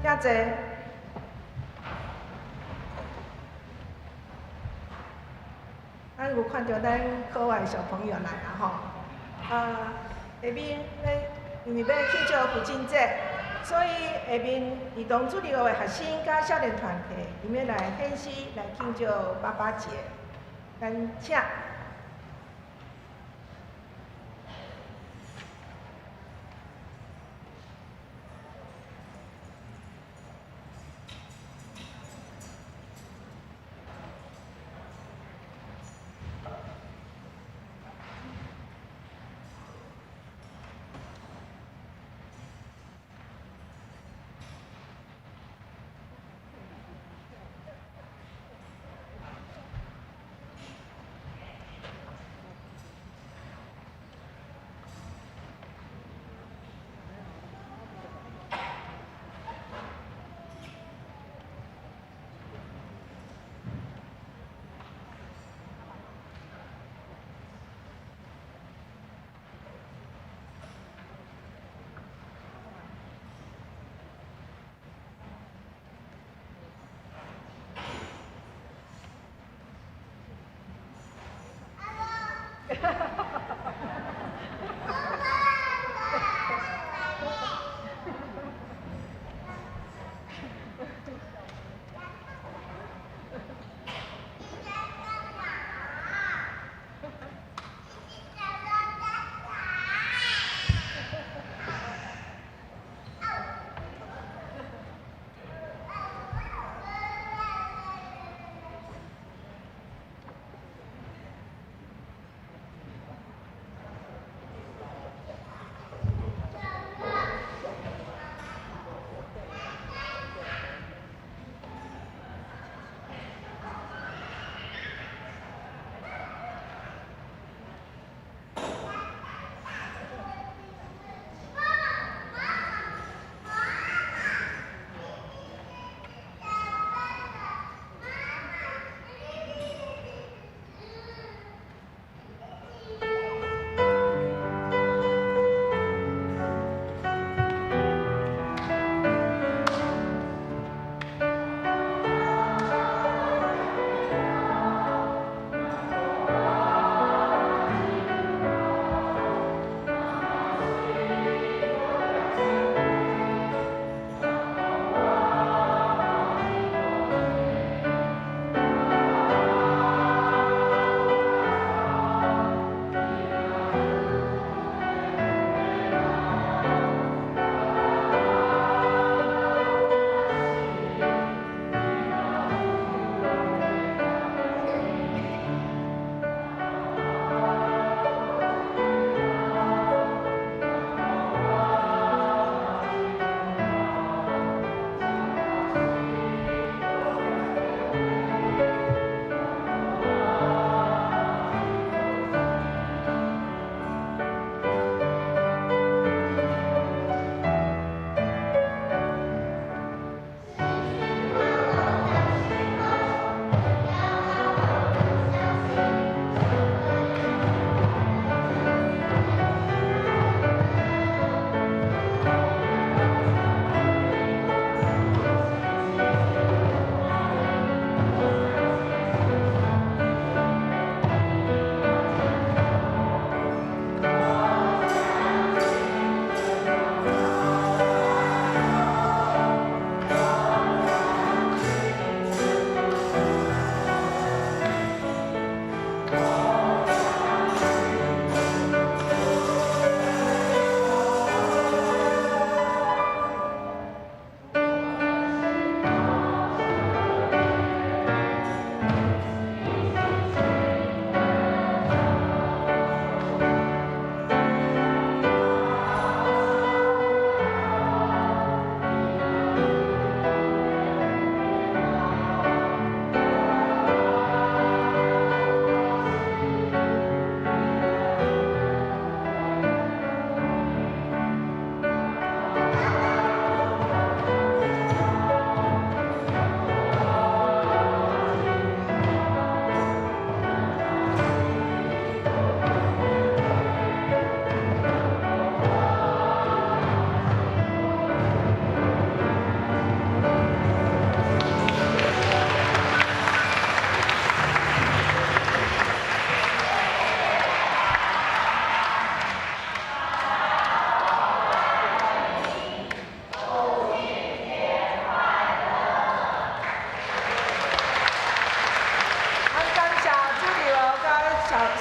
請坐。咱有看著咱可愛小朋友來啊吼，啊，下面咧因為欲慶祝父親節，所以下面兒童主日學的學生佮少年團體，𪜶欲來獻詩來慶祝爸爸節。咱請。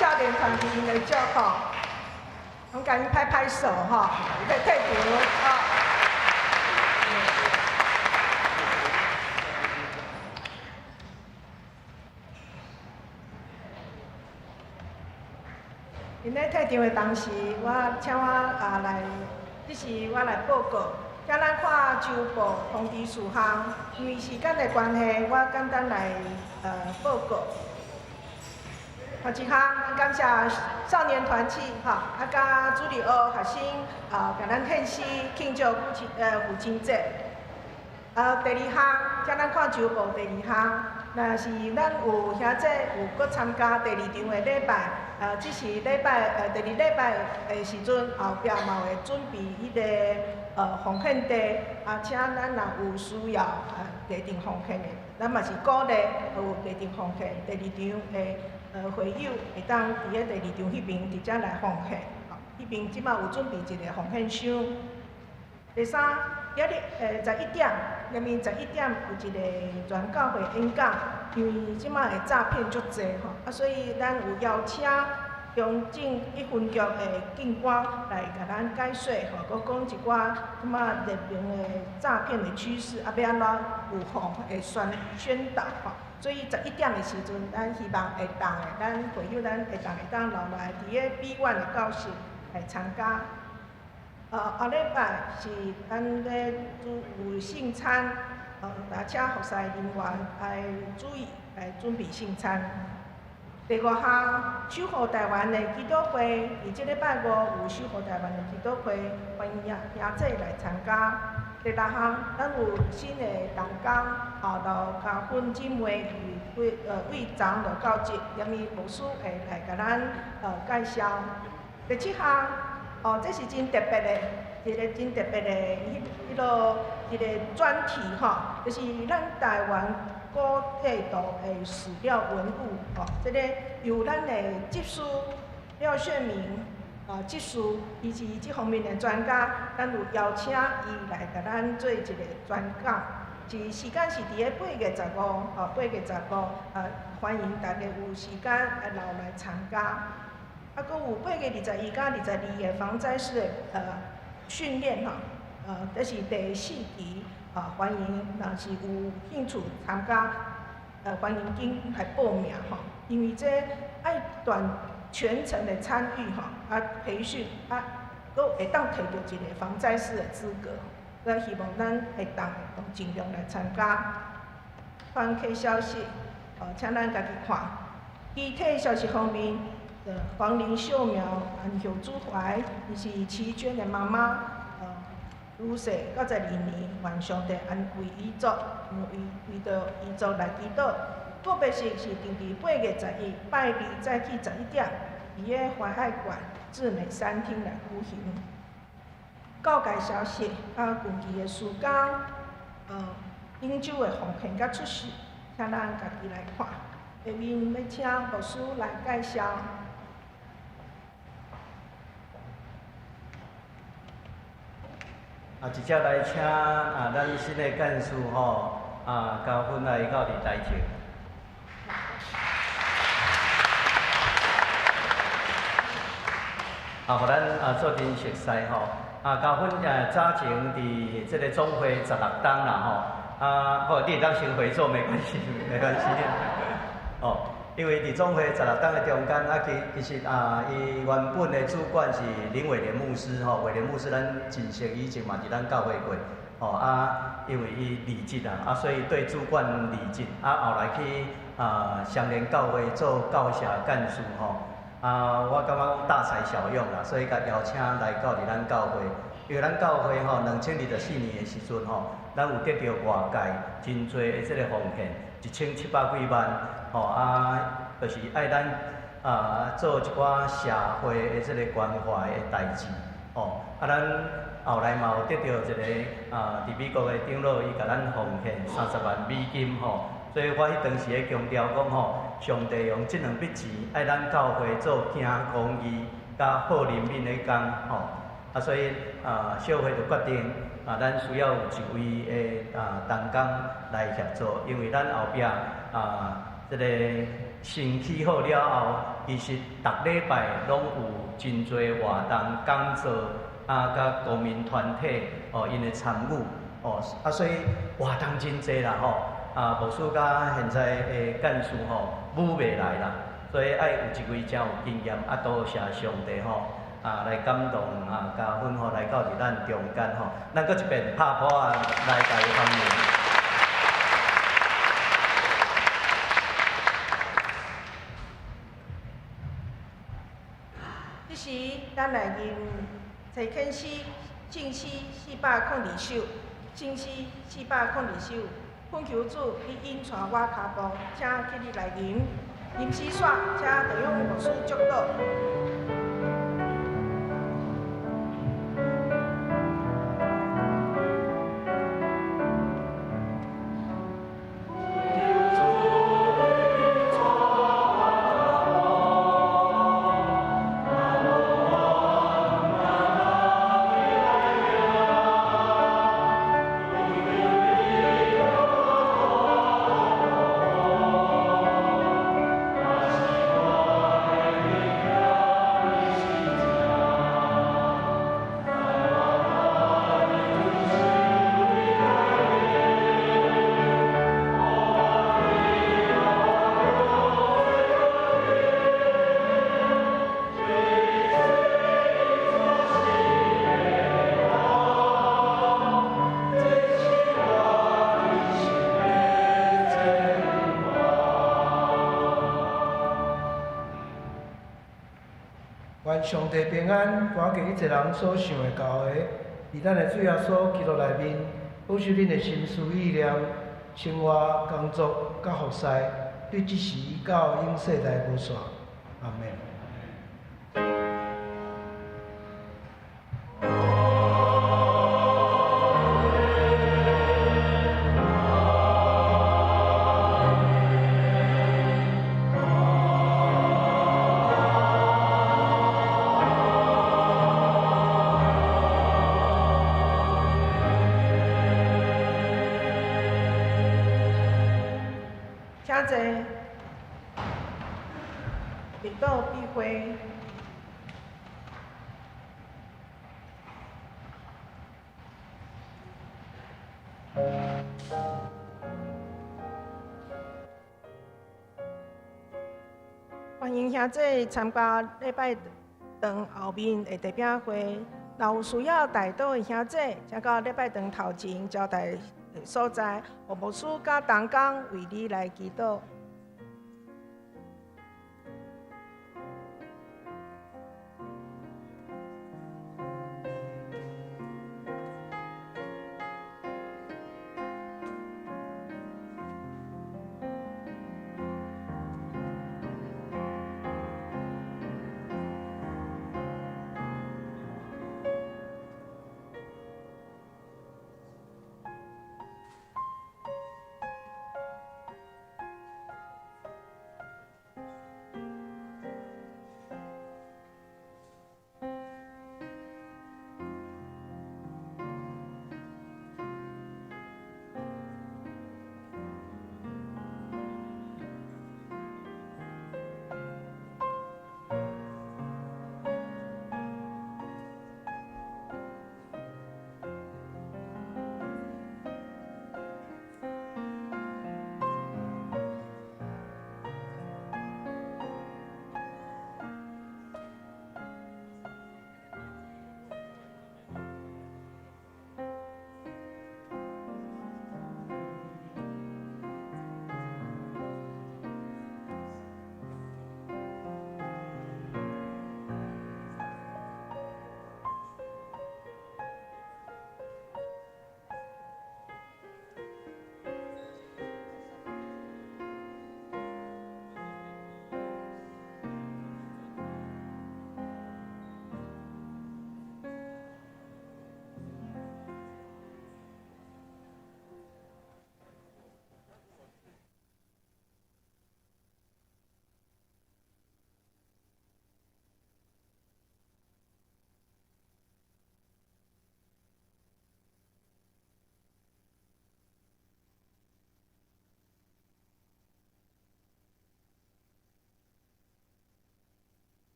少年團體𪜶的祝福，阮共𪜶拍拍手吼，欲退場吼。𪜶咧退場的同時，我請我啊來，這是我來報告。請咱看週報通知事項，因為時間的關係，我簡單來報告。頭一項，咱感謝少年團契吼，啊，佮主日學學生啊，共咱獻詩慶祝父親節。啊，第二項，請咱看週報第二項，若是咱有兄弟有閣參加第二場的禮拜，這是禮拜第二禮拜的時陣，後壁嘛會準備彼个奉獻地，啊，請咱若有需要啊，提定奉獻的，咱嘛是鼓勵有提定奉獻第二場的會友會當佇咧第二場彼爿直接來奉獻，吼，彼爿這馬有準備一个奉獻箱。第三，今日十一點，下面十一點有一個全教會演講，因為這馬的詐騙足濟吼，啊，所以咱有邀請中正一分局的警官來共咱解說吼，閣講一寡這馬熱門的詐騙的趨勢，啊，欲按怎預防的宣導吼。所以十一點的時陣，咱希望會當的，咱會友咱會當會當留落來佇咧B1的教室來參加。後禮拜是咱咧煮有聖餐，請服侍人員愛注意來準備聖餐。第五項，守護台灣的祈禱會，佇這禮拜五有守護台灣的祈禱會，歡迎兄弟來參加。第六項，咱有新的同工，劉嘉芬姊妹為長老教職，葉咪牧師會來共咱介紹。第七項，哦，這是真特別的，一个真特別的彼彼落一个專題吼，就是咱台灣古制度的史料文物吼，這个由咱的執事廖炫明執事，伊是這方面的專家，咱有邀請伊來共咱做一个專講，是時間是佇咧8月15，吼，8月15，歡迎大家有時間來留來參加。啊，閣有8月21佮22的防災士的訓練吼，這是第四期，歡迎若是有興趣參加，歡迎緊來報名吼，因為這愛全程的參與吼，啊培訓啊，閣會當提著一个防災士的資格，所以希望咱會當攏盡量來參加。團契消息，請咱家己看。具體消息方面，黃林秀苗、安秀珠懷，伊是齊娟的媽媽，女婿92年，願上帝安慰遺族，為著遺族來祈禱。告別式是定佇8月11，拜二早起11點，佇咧淮海館志美餐廳來舉行。告解消息，啊，近期的事工，永久的奉獻佮出席，請咱家己來看。下面欲請牧師來介紹。啊，直接來請啊，咱新的幹事吼，啊，嘉芬來到佇台前。啊，予咱啊做陣熟似吼。啊，嘉芬早前佇這个總會16冬啦吼。啊，好，你會當先回座沒關係，沒關係。哦，因為佇總會16冬的中間，啊其實啊，伊原本的主管是林偉廉牧師吼，偉廉牧師咱真熟，以前嘛佇咱教會過，吼啊，因為伊離職啊，啊所以對主管離職，啊後來去啊雙連教會做教社幹事吼。啊，我感覺講大材小用啦，所以共邀請來到佇咱教會，因為咱教會吼，2024年的時陣吼，咱有得著外界真濟的這个奉獻，1700幾萬，吼啊，就是愛咱啊做一寡社會的這个關懷的代誌，吼啊，咱後來嘛有得著一个啊，佇美國的長老伊共咱奉獻30萬美金，吼。所以我彼當時咧強調講吼，上帝用這兩筆錢愛咱教會做行公義佮好人民的工吼，啊所以啊小會就決定啊，咱需要有一位的啊同工來協助，因為咱後壁啊這个新起好了後，其實逐禮拜攏有真濟活動講座啊，佮公民團體哦，𪜶的參與哦，啊，所以活動真濟啦吼。啊，牧師佮現在的幹事吼，舞袂來啦，所以愛有一位誠有經驗啊，多謝上帝吼，啊來感動啊，加吩咐來到佇咱中間吼，咱閣一遍拍鼓仔來共伊歡迎。這時，咱來吟齊懇詩、聖詩402首，聖詩402首，懇求主，你引帶我跤步，請起立來吟。吟詩煞，請弟兄牧師祝禱。願上帝平安，趕過一切人所想的到的，佇咱的主耶穌基督內面，保守恁的心思意念、生活、工作、佮服侍，對這時到永世代無煞。阿們。請坐，默禱必會。歡迎兄弟參加禮拜堂後面的茶餅會。若有需要代禱的兄弟，請到禮拜堂頭前招待所在，予牧師佮同工為你來祈禱。